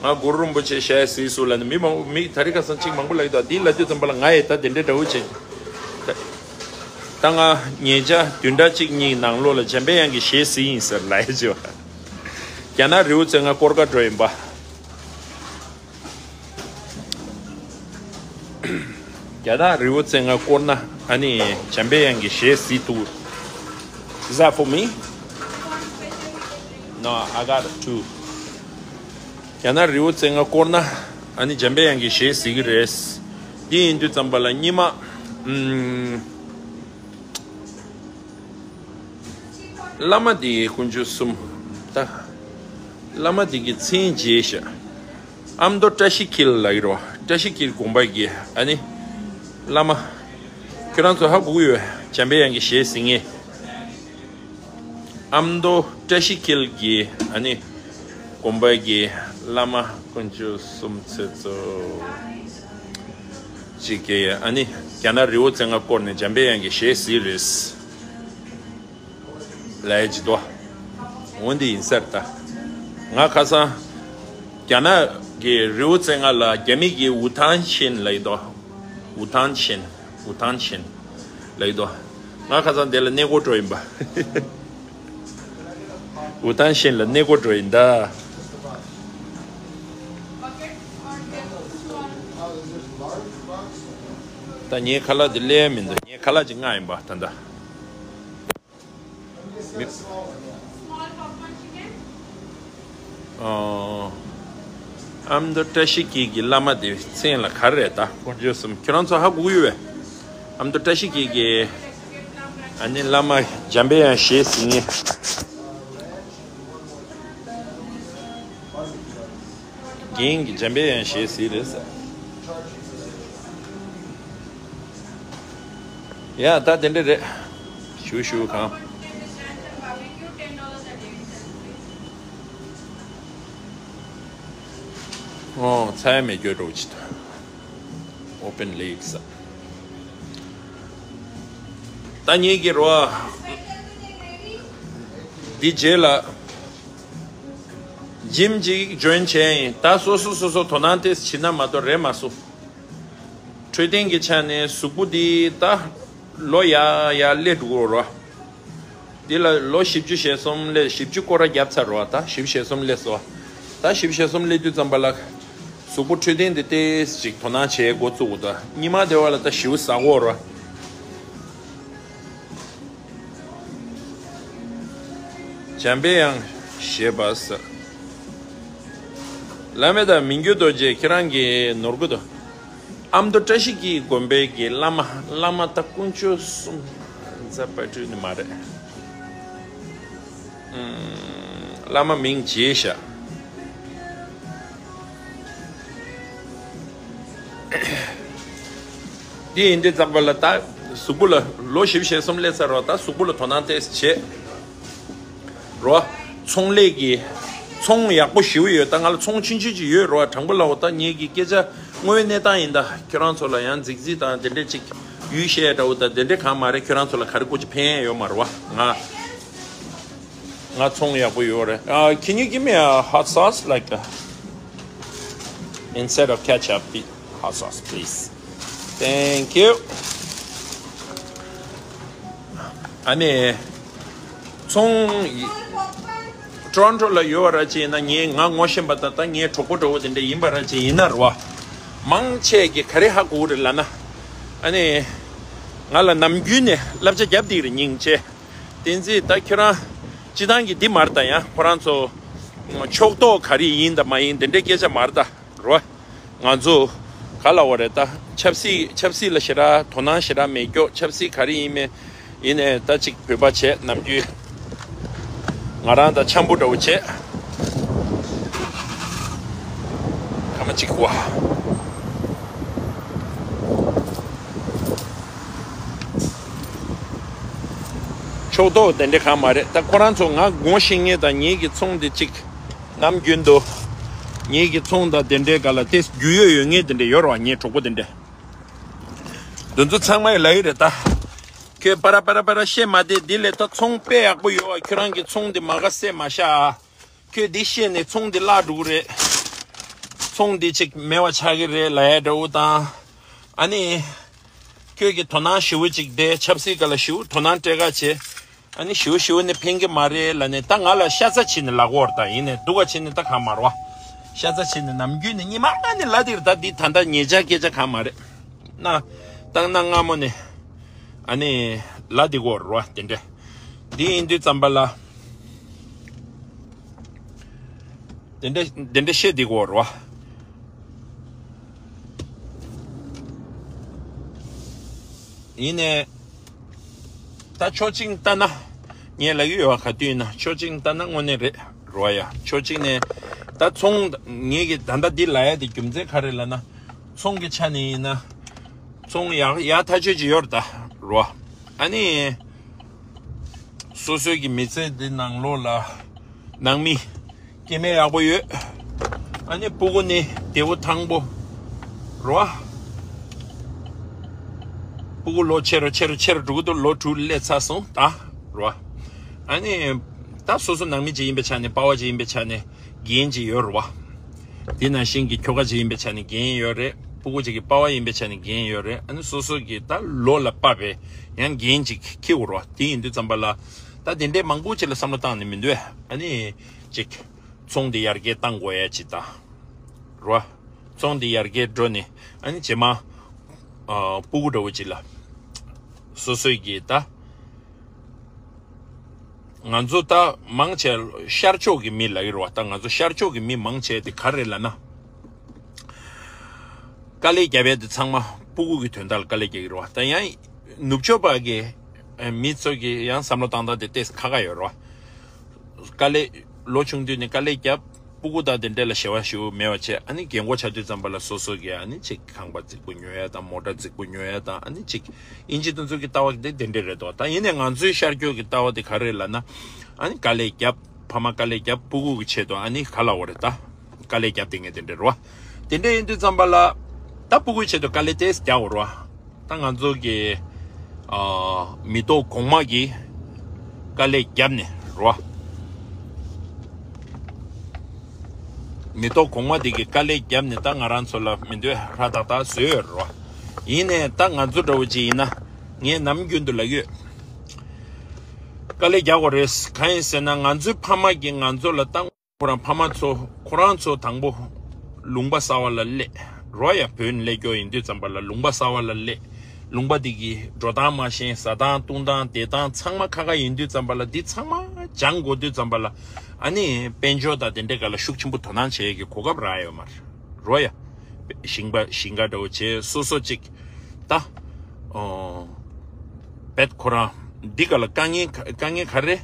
བ། ང་གུ་རུ་རིན་པོ་ཆེ་ཞལ་གཟིགས་སོང་ལབ་ནས་མི་མང་པོ་མི་ད་རེས་ཁ་སང་ཅིག་མང་པོ་ལབ་ཀྱི་འདུག་འདི་ལབ་དུས་ཙམ་པ་ལ་ང་ཡི་ད་དེ་འདྲའི་འདྲ་བོ་བྱས། ད་ད་ང་ཉེ་ཆར་བདུན་ཕྲག་གཅིག་གཉིས་ནང་ལོགས་ལ་འཇམ་པའི་དབྱངས་ཀྱི་ཞལ་གཟིགས་ཡིན་ཟེར་ལབ་ཡ་ཅིག་ཡོད། རྒྱ་ནག་རི་བོ་རྩེ་ལྔ་སྐོར་ག་འགྲོ་ཡིན་པ། རྒྱ་ནག་རི་བོ་རྩེ་ལྔ་སྐོར་ན་ཨ་ནི་འཇམ་པའི་དབྱངས་ཀྱི་ཞལ་གཟིགས་ཐུབ། Is that for me? No, I got two. རྒྱ་ནག་རི་བོ་རྩེ་ལྔ་སྐོར་ན་ཨ་ནི་འཇམ་པའི་དབྱངས་ཀྱི་ཞལ་གཟིགས་ཀྱི་རེད། འདི་ཡིན་དུས་ཙམ་པ་ལ་སྙེ་མ། ཨུམ། བླ་མ་འདི་དཀོན་མཆོག་གསུམ། ད། བླ་མ་འདི་གི་མཚན་བརྗེས་ཤག་ཨ་མདོ་བཀྲ་ཤིས་འཁྱིལ་ལབ་ཀྱི་རེད་བ། བཀྲ་ཤིས་འཁྱིལ་དགོན་པ་གི་ཨ་ནི། བླ་མ། ཁྱོད་རང་ཚོ་ཧ་གོ་གི་ཡོད། འཇམ་པའི་དབྱངས་ཀྱི་ཞལ་གཟིགས་མཁན། ཨ་མདོ་བཀྲ་ཤིས་འཁྱིལ་གྱི་ཨ་ནི། དགོན་པ་གི་བླ་མ་དཀོན་མཆོག་གསུམ་ཚེ་གཙོ། གཅིག་གིས་ཨ་ནི་རྒྱ་ནག་རི་བོ་རྩེ་ལྔ་སྐོར་ནས་འཇམ་པའི་དབྱངས་ཀྱི་ཞལ་གཟིགས་རེད་ལབ་ཡ་ཅིག་འདུག་འོ་འདི་ཡིན་ས་རེད་ད། ང་ཁ་སང་རྒྱ་ནག་གི་རི་བོ་རྩེ་ལྔ་ལ་རྒྱ་མི་གིས་ཝུ་ཐང་ཤན་ལབ་ཡི་འདུག་ཝུ་ཐང་ཤན། ཝུ་ཐང་ཤན་ལབ་ཡི་འདུག་ང་ཁ་སང་དེ་ལ་གནས་སྐོར་འགྲོ་ཡིན་པ། ཝུ་ཐང་ཤན་ལ་གནས་སྐོར་འགྲོ་ཡིན་ད། ད་ངའི་ཁ་ལག་འདི་སླེབས་མི་འདུག་ངའི་ཁ་ལག་ཅིག་མངགས་ཡིན་པ་ད་ལྟ། མི། ཨ་མདོ་བཀྲ་ཤིས་འཁྱིལ་གྱི་བླ་མ་དེ་མཚན་ལ་ག་རེ་རེད། ད་དཀོན་མཆོག་གསུམ་ཁྱོད་རང་ཚོ་ཧ་གོ་གི་ཡོད་པས། ཨ་མདོ་བཀྲ་ཤིས་འཁྱིལ་གྱི། ཨ་ནི་བླ་མ་འཇམ་པའི་དབྱངས་ཞེས་ཟེར་མཁན། རྒན་གྱི་འཇམ་པའི་དབྱངས་ཞེས་ཟེར་རེད་ཟེར། ཡ་ད་དེ་འདྲ་རེད། ཞུ་ཞུ་གང་། ཨོ་ཚ་ཡ་མེད་སྐྱོ་འགྲོ་ཅི་ད། Open late ཟེར། ད་ངེད་ཀྱི་རོ། འདི་རྗེས་ལ། gym ཅིག་join བྱས་ཡིན། ད་སོ་སོ་སོ་སོ་དོ་སྣང་ཏོག་ཙམ་བྱེད་ན་མ་གཏོགས་རེད་མ་སོང་། འཕྲོད་བསྟེན་གྱི་ཆ་ནས་གཟུགས་པོ་འདི་ད་ལོ་ཡར་ཡར་སླེབས་འགྲོ་གི་ཡོད་རེད། འདི་ལ་ལོ་བཞི་བཅུ་ཞེ་གསུམ་སླེབས། བཞི་བཅུ་སྐོར་ར་བརྒྱབ་ཚར་རེད་པ། ད་བཞི་བཅུ་ཞེ་གསུམ་སླེབས་སོང་། ད་བཞི་བཅུ་ཞེ་གསུམ་སླེབས་དུས་ཙམ་པ་ལ། གཟུགས་པོ་འཕྲོད་བསྟེན་འདི་ཏོག་ཙམ་ཅིག་དོ་སྣང་བྱེད་འགོ་བཙུགས་འདུག་ད་ཉི་མ་དེ་བ་ལ་ད་ཞེ་པོ་ཟ་གི་ཡོད་རེད་པ། འཇམ་པའི་དབྱངས་ཞེས་པ་ཟེར། བླ་མེད་དང་མི་འགྱུར་རྡོ་རྗེ་ཁྱེད་རང་གི་ནོར་བུ་དང་། ཨ་མདོ་བཀྲ་ཤིས་འཁྱིལ་དགོན་པའི་གི་བླ་མ། བླ་མ་ད་དཀོན་མཆོག་གསུམ། རྫ་དཔལ་སྤྲུལ་ནི་མ་རེད། ཨུམ། བླ་མ་མིང་བརྗེས་ཤག་འདི་ཡིན་དུས་ཙམ་པ་ལ་ད་གཟུགས་པོ་ལ་ལོ་བཞི་བཅུ་ཞེ་གསུམ་སླེབས་ཚར་རེད་པ། ད་གཟུགས་པོ་ལ་དོ་སྣང་ཏོག་ཙམ་བྱེད་རོགས། ཚོང་ལས་ཀྱི། ཚོང་ཡག་པོ་ཞེ་པོ་ཡོད། ད་ང་ལ་ཚོང་ཆུང་ཆུང་ཅིག་ཡོད་རེད་པ། དྲང་པོ་ལབ་ན་ད་ངེད་ཀྱི་སྐད་ཆ་དངོས་ཡོད་གནས་སྟངས་ཡིན། ད་ཁྱོད་རང་ཚོ་ལ་ཡང་རྫིག་རྫིག་དང་དེ་འདྲས་ཅིག་ཡུལ་བཤད་འདྲ་པོ་དང་དེ་འདྲས་གང་མ་རེད། ཁྱོད་རང་ཚོ་ལ་ག་རེ་ཀུ་ཅི་ཕན་ཡོད་མ་རེད་པ། ང་ང་ཚོང་ཡག་པོ་ཡོད་རེད། Uh, can you give me a hot sauce, like, uh, instead of ketchup, the hot sauce, please? Thank you. ཨ་ནི། ཚོང་། Toronto ལ་ཡོད་པ་ར་ཅིག་ཡིན་ན། ངས་ང་ངོ་ཤེས་པ་དང་ད་ངའི་གྲོགས་པོ་འདྲ་པོ་དེ་འདྲ་ཡིན་པ་ར་ཅིག་ཡིན་ན་རེད་པ། མང་ཆེ་གིས་ག་རེ་ཧ་གོ་གི་རེད་ལབ་ན། ཨ་ནི། ང་ལ་ནམ་རྒྱུན་ནས་བསླབ་བྱ་རྒྱབ་བསྡད་ཀྱི་རེད། སྙིང་རྗེ། བསྟན་འཛིན། ད་ཁྱོད་རང་སྤྱིར་བཏང་གི་འདི་མ་རེད། ད་ཡང་ཁོ་རང་ཚོ་ཕྱོགས་གཏོགས་ག་རེ་ཡིན་དང་མ་ཡིན་དེ་འདྲའི་སྐད་ཆ་མ་རེད་ད་རོ། ང་ཚོ་ག་ལབ་དགོས་རེད། ད་ཆབ་སྲིད། ཆབ་སྲིད་ལ་ཞེ་དྲག་དོ་སྣང་ཞེ་དྲག་མེད་ཀྱོག་ཆབ་སྲིད་ག་རེ་ཡིན་མིན། ཡིན་ནའི་ད་ཅིག་བོད་པ་བྱས་ནམ་རྒྱུན་ང་རང་དང་འཆམ་པོ་འདྲ་པོ་བྱས། ཁ་མ་གཅིག་པ། ཕྱོགས་གཏོགས་དེ་འདྲ་གང་མ་རེད། ད་ཁོ་རང་ཚོ་ང་ངོ་ཤེས་མཁན་དང་ངེད་ཀྱི་ཚོང་འདི་གཅིག་ནམ་རྒྱུན་དུ་ངེད་ཀྱི་ཚོང་དང་དེ་འདྲའི་སྒང་ལ་དེ་རྒྱུས་ཡོད་ཡོད་མཁན་དེ་འདྲ་ཡོད་རེད་པ། ངའི་གྲོགས་པོ་དེ་འདྲ། འདི་ཚོ་ཚང་མས་ལབ་ཀྱི་རེད་ད། ཁྱོད་པ་ར་པ་ར་པ་ར་བཤད་མ་བསྡད། འདི་ལས་ད་ཚོང་དཔེ་ཡག་པོ་ཡོད་པ། ཁྱོད་རང་གི་ཚོང་འདི་མ་དགའ་སེ་མ་བཞག་ཁྱོད་འདི་བཤད་ནས་ཚོང་འདི་བརླག་འགྲོ་གི་རེད། ཚོང་འདི་ཅིག་མེད་པ་ཆགས་ཀྱི་རེད་ལབ་ཡ་འདྲ་པོ་དང་། ཨ་ནི། ཁྱོད་ཀྱིས་དོ་སྣང་ཞེ་པོ་ཅིག་དེ་ཆབ་སྲིད་སྒང་ལ་ཞེ་པོ་དོ་སྣང་སྤྲད་ཁ་བྱེད། ཨ་ནི་ཞེ་པོ་ཞེ་པོ་ནི་ཕན་གྱི་མ་རེད་ལབ་ནས་ད་ང་ལ་ཤ་ཚ་བྱས་ནས་ལབ་ཀྱི་ཡོད་རེད། ད་ཡིན་ནའི་སྡུག་ག་བྱས་ནས་ད་གང་མ་རེད་པ། ཤ་ཚ་བྱས་ནས་ནམ་རྒྱུན་ནས་ཉི་མ་ལྔ་ནས་ལབ་བསྡད་ཀྱི་རེད། ད་འདི་ད་ལྟ་ཉེ་ཆར་སྐད་ཆ་གང་མ་རེད། ན། ད་གནའ་སྔ་མོ་ནས། ཨ་ནི། ལབ་བསྡད་ཀྱི་ཡོད་རེད་པ། དེ་འདྲ། འདི་ཡིན་དུས་ཙམ་པ་ལ། དེ་འདྲ་དེ་འདྲ་བཤད་བསྡད་ཀྱི་ཡོད་རེད་པ། ཡིན་ནའི། ད་ཕྱོགས་གཅིག་ནས་ལྟ་ན། ངས་ལབ་ཀྱི་ཡོད་པ་ག་དུས་ཡིན་ན་ཕྱོགས་གཅིག་ནས་ལྟ་ན་དངོས་གནས་རེད་རེད་པ། ཡ་ཕྱོགས་གཅིག་ནས། ད་ཚོང་ངེད་ཀྱིས་ད་ལྟ་འདི་ལབ་ཡ་དེ་རྒྱུ་མཚན་ག་རེ་ལབ་ན། ཚོང་གི་ཆ་ནས་ཡིན་ན། ཚོང་ཡག་ཡག་ཐག་ཆོད་ཅིག་ཡོད་རེད་ད་རེད་པ། ཨ་ནི། སོ་སོའི་གི་མི་ཚེ་འདི་ནང་ལོགས་ལ་ནང་མི་སྐྱེ་དམན་ཡག་པོ་ཡོད། ཨ་ནི་སྤུ་གུ་ནི་བདེ་པོ་ཐང་པོ་རེད་པ། སྤུ་གུ་ལོ་ཆེ་རུ་ཆེ་རུ་ཆེ་རུ་འགྲོ་གི་འདུག་ལོ་དྲུག་སླེབས་ཚར་སོང་ད་རེད་པ། ཨ་ནི་ད་སོ་སོ་ནང་མི་ཅིག་ཡིན་པའི་ཆ་ནས་པ་ཕ་ཅིག་ཡིན་པའི་ཆ་ནས་འགན་ཅིག་ཡོད་རེད་པ། དེ་ནང་བཞིན་གྱི་ཁྱོ་ག་ཅིག་ཡིན་པའི་ཆ་ནས་འགན་ཡོད་རེད། སྤུ་གུ་ཅིག་གི་པ་ཕ་ཡིན་པའི་ཆ་ནས་འགན་ཡོད་རེད། ཨ་ནི་སོ་སོ་གི་ད་ལོ་ལ་དཔག་པའི་ཡང་འགན་ཅིག་འཁྱེར་དགོས་རེད་པ། དེ་ཡིན་དུས་ཙམ་པ་ལ་ད་དེ་འདྲའི་མང་པོ་ཅིག་ལ་བསམ་བློ་བཏང་ནས་མི་འདུག་ཨ་ནི་ཅིག་ཚོང་འདི་ཡར་རྒྱས་བཏང་དགོས་ཡ་ཅིག་དང་། རེད་པ། ཚོང་འདི་ཡར་རྒྱས་འགྲོ་ནས་ཨ་ནི་རྗེས་མ། ཨ་སྤུ་གུ་འདྲ་བོ་ཅིག་ལ་སོ་སོའི་གི་ད། ང་ཚོ་ད་མང་ཆེ་ཤར་ཕྱོགས་ཀྱི་མི་ལབ་ཀྱི་རེད་བ། ད་ང་ཚོ་ཤར་ཕྱོགས་ཀྱི་མི་མང་ཆེ་དེ་ག་རེ་ལབ་ན། དཀའ་ལས་རྒྱབ་ཡས་དེ་ཚང་མ་སྤུ་གུ་གི་དོན་དག་ལ་དཀའ་ལས་རྒྱག་གི་རེད་བ། ད་ཡང་ནུབ་ཕྱོགས་པ་གི་ཨ་མི་ཚོ་གི་ཡང་བསམ་བློ་བཏང་སྟངས་དེ་ཏོག་ཙམ་ཁག་ཁག་ཡོད་རེད་བ། དཀའ་ལས་ལོ་ཆུང་དུས་ནས་དཀའ་ལས་རྒྱབ། སྤུ་གུ་དང་དེ་འདྲས་ལ་ཞེ་བ་ཞེ་པོ་མེད་པ་བྱས། ཨ་ནི་རྒན་གོག་ཆགས་དུས་ཙམ་པ་ལ་སོ་སོ་གི་ཨ་ནི་ཅིག་ཁང་པ་རྫིག་པོ་ཉོ་ཡ་དང་། མོ་ཊ་རྫིག་པོ་ཉོ་ཡ་དང་། ཨ་ནི་ཅིག་ཨིན་ཇི་དེ་ཚོ་གི་ལྟ་བ་དེ་དེ་འདྲས་རེད་དོ། ད་ཡིན་ནའི་ང་ཚོའི་ཤར་སྐྱོད་ཀྱི་ལྟ་བ་དེ་ག་རེ་ལབ་ན། ཨ་ནི་དཀའ་ལས་རྒྱབ། ཕ་མ་དཀའ་ལས་རྒྱབ། སྤུ་གུ་གི་ཆེད་དུ་ཨ་ནི་ག་ལབ་དགོས་རེད། ད་དཀའ་ལས་རྒྱབ་བསྡད་མཁན་དེ་འདྲས་རེད་བ། དེ་འདྲས་ཡིན་དུས་ཙམ་པ་ལ་ད་སྤུ་གུའི་ཆེད་དུ་དཀའ་ལས་ཏོག་ཙམ་རྒྱག་དགོས་རེད་བ། ད་ང་ཚོ་གི་ཨ་མི་ཐོག་གོང་མ་གི་དཀའ་ལས་བརྒྱབ་ནས་རོ། མི་ཐོག་གོང་མ་དེ་གི་དཀའ་ལས་བརྒྱབ་ནས་ད་ང་རང་ཚོ་ལ་མི་འདོད་ཧྲ་ཏག་ཏག་བཟོས་ཡོད་རོ། ཡིན་ནའི་ད་ང་ཚོ་འདྲ་བོ་ཅིག་ཡིན་ན། ངས་ནམ་རྒྱུན་དུ་ལབ་ཡོད། དཀའ་ལས་རྒྱག་དགོས་རེད། གང་ཡིན་ཟེར་ན་ང་ཚོའི་ཕ་མ་གིས་ང་ཚོ་ལ་ད། ཁོ་རང་ཕ་མ་ཚོ་ཁོ་རང་ཚོ་དང་པོ་ལུང་པ་གསར་བ་ལ་སླེབས་རོ། ཡ་བོད་ནས་སླེབས་རྒྱུ་ཡིན་དུས་ཙམ་པ་ལ་ལུང་པ་གསར་བ་ལ་སླེབས། ལུང་པ་དེ་གི་འགྲོ་སྟངས་མ་ཤེས། ཟ་སྟངས་བཏུང་སྟངས་བསྡད་སྟངས་ཚང་མ་ཁག་ཁག་ཡིན་དུས་ཙམ་པ་ལ་འདི་ཚང་མ་སྦྱང་དགོས་དུས་ཙམ་པ་ལ། ཨ་ནི་དཔལ་འབྱོར་དང་དེ་འདྲའི་སྒང་ལ་ཤུགས་ཆེན་པོ་དོ་སྣང་བྱེད་ཡས་ཀྱི་གོ་སྐབས་རག་ཡོད་མ་རེད་རོ། ཡ་ཞིང་པ་ཞིང་ཁ་འདྲ་བོ་བྱས་སོ་སོ་གཅིག་ད། ཨོ། བེད་ཁོ་རང་འདི་ག་ལ་དཀའ་ངལ་ག་དཀའ་ངལ་ག་རེ།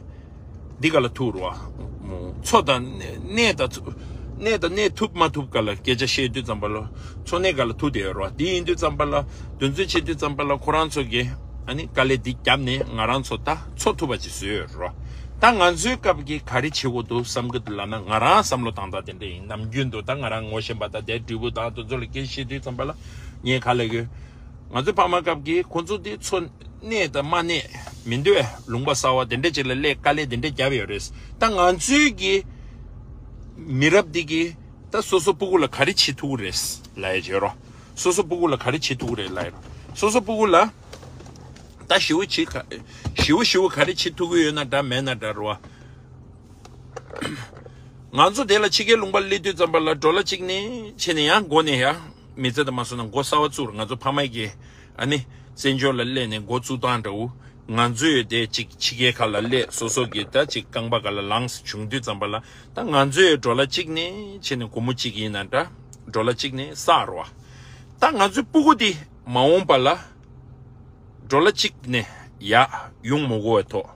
འདི་ག་ལ་ཐུག་རོ། འཚོ་དང་གནས་དང་གནས་དང་གནས་ཐུབ་མ་ཐུབ་ག་ལ་སྐད་ཆ་བཤད་དུས་ཙམ་པ་ལ་འཚོ་གནས་ག་ལ་ཐུག་བསྡད་ཡོད་རོ། འདི་ཡིན་དུས་ཙམ་པ་ལ་འདུ་འཛོམས་བྱེད་དུས་ཙམ་པ་ལ་ཁོ་རང་ཚོ་གིས་ཨ་ནི་དཀའ་ལས་འདི་བརྒྱབ་ནས་ང་རང་ཚོ་ད་འཚོ་ཐུབ་པ་ཅིག་བཟོས་ཡོད་རོ། ད་ང་ཚོའི་སྐབས་ཀྱི་ག་རེ་བྱེད་དགོས་འདུག་བསམ་གི་འདུག་ལབ་ན། ང་རང་བསམ་བློ་བཏང་སྟངས་དེ་འདྲ་ཡིན། ནམ་རྒྱུན་དུ་ད་ང་རང་ངོ་ཤེས་པ་དང་དེ་འབྲས་བུ་དང་དེ་ཚོ་ལ་སྐད་ཆ་བཤད་དུས་ཙམ་པ་ལ་ངས་ག་ལབ་ཡོད། ང་ཚོའི་ཕ་མ་སྐབས་ཀྱི་ཁོ་ཚོ་དེ་འཚོ་གནས་དང་མ་གནས་མི་འདོད། ལུང་པ་གསར་བ་དེ་འདྲ་ཅིག་ལ་སླེབས། དཀའ་ལས་དེ་འདྲ་བརྒྱབ་ཡོད་རེད། ད་ང་ཚོའི་གི་མི་རབས་འདི་གི་ད་སོ་སོ་སྤུ་གུ་ལ་ག་རེ་བྱེད་ཐུབ་ཀྱི་རེད་ལབ་ཡ་བྱེད་རོགས། སོ་སོ་སྤུ་གུ་ལ་ག་རེ་བྱེད་ཐུབ་ཀྱི་རེད་ལབ་ཡ་རོགས། སོ་སོ་སྤུ་གུ་ལ་ད་ཞེ་པོ་བྱེད་ག་ཞེ་པོ་ཞེ་པོ་ག་རེ་བྱེད་ཐུབ་ཀྱི་ཡོད་ན་འདྲ་མེད་ན་འདྲ་རོ། ང་ཚོ་དེ་ལ་ཕྱི་རྒྱལ་ལུང་པ་སླེབས་དུས་ཙམ་པ་ལ་ཌོ་ལར་གཅིག་ནས་བྱས་ནས་ཡང་མགོ་ནས་ཡ་མི་ཚེ་དང་མ་སོང་ན་མགོ་གསར་བ་བཙུགས། ང་ཚོ་ཕ་མ་གིས་ཨ་ནི་བཙན་བྱོལ་ལ་སླེབས་ནས་འགོ་བཙུགས་སྟངས་འདྲ་བོ། ང་ཚོས་དེ་གཅིག་ཕྱི་རྒྱལ་ཁག་ལ་སླེབས། སོ་སོ་གི་ད་གཅིག་རྐང་པ་སྒང་ལ་ལངས་བྱུང་དུས་ཙམ་པ་ལ་ད་ང་ཚོས་ཌོ་ལར་གཅིག་ནས་བྱས་ནས་སྒོར་མོ་གཅིག་ཡིན་ན་འདྲ། ཌོ་ལར་གཅིག་ནས་བསགས་རོགས། ད་ང་ཚོའི་སྤུ་གུ་དེ་མ་འོངས་པ་ལ་ཌོ་ལར་གཅིག་ནས་ཡར་ཡོང་མ་དགོས་པའི་ཐོག་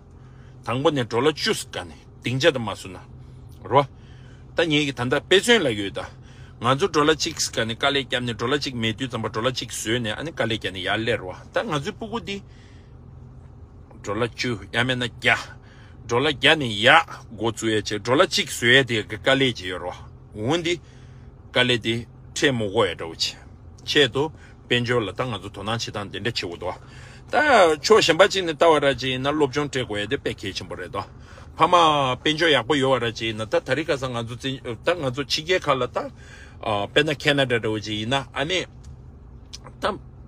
དང་པོ་ནས་ཌོ་ལར་བཅུ་ཙམ་སྒང་ནས་སྡིངས་ཆ་དུ་མ་བཟོས་ན་རོ། ད་ངེད་ཀྱིས་ད་ལྟ་དཔེ་མཚོན་ལབ་ཡོད་ད། ང་ཚོ་ཌོ་ལར་གཅིག་སྒང་ནས་དཀའ་ལས་བརྒྱབ་ནས་ཌོ་ལར་གཅིག་མེད་དུས་ཙམ་པ་ཌོ་ལར་གཅིག་བཟོས་ནས་ཨ་ནི་དཀའ་ལས་བརྒྱབ་ནས་ཡར་སླེབས་རོ། ད་ང་ཚོའི་སྤུ་གུ་འདི་ཌོ་ལར་བཅུ་ཡང་མིན་ན་བརྒྱ། ཌོ་ལར་བརྒྱ་ནས་ཡར་འགོ་བཙུགས་ཡས་བྱས། ཌོ་ལར་གཅིག་བཟོ་ཡས་དེ་གི་དཀའ་ལས་ཅིག་ཡོད་རོ། འོ་འདི་དཀའ་ལས་དེ་འཕྲད་མ་དགོས་ཡ་འདྲ་བོ་བྱས། ཆེད་དུ་དཔལ་འབྱོར་ལ་ད་ང་ཚོ་དོ་སྣང་བྱེད་སྟངས་དེ་འདྲ་བྱེད་དགོས་འདུག་ད་ཕྱོགས་གཞན་པ་ཅིག་ནས་ལྟ་བ་ར་ཅིག་ཡིན་ན་སློབ་སྦྱོང་སྤྲད་དགོས་ཡ་དེ་དཔེ་གལ་ཆེན་པོ་རེད་དོ། ཕ་མ་དཔལ་འབྱོར་ཡག་པོ་ཡོད་པ་ར་ཅིག་ཡིན་ན། ད་དེ་རིང་ཁ་སང་ང་ཚོ་བཙན་ད་ང་ཚོ་ཕྱི་རྒྱལ་ཁག་ལ་ད་ཨ་དཔེར་ན་ཁེ་ན་ཌ་འདྲ་བོ་ཅིག་ཡིན་ན་ཨ་ནི་ད་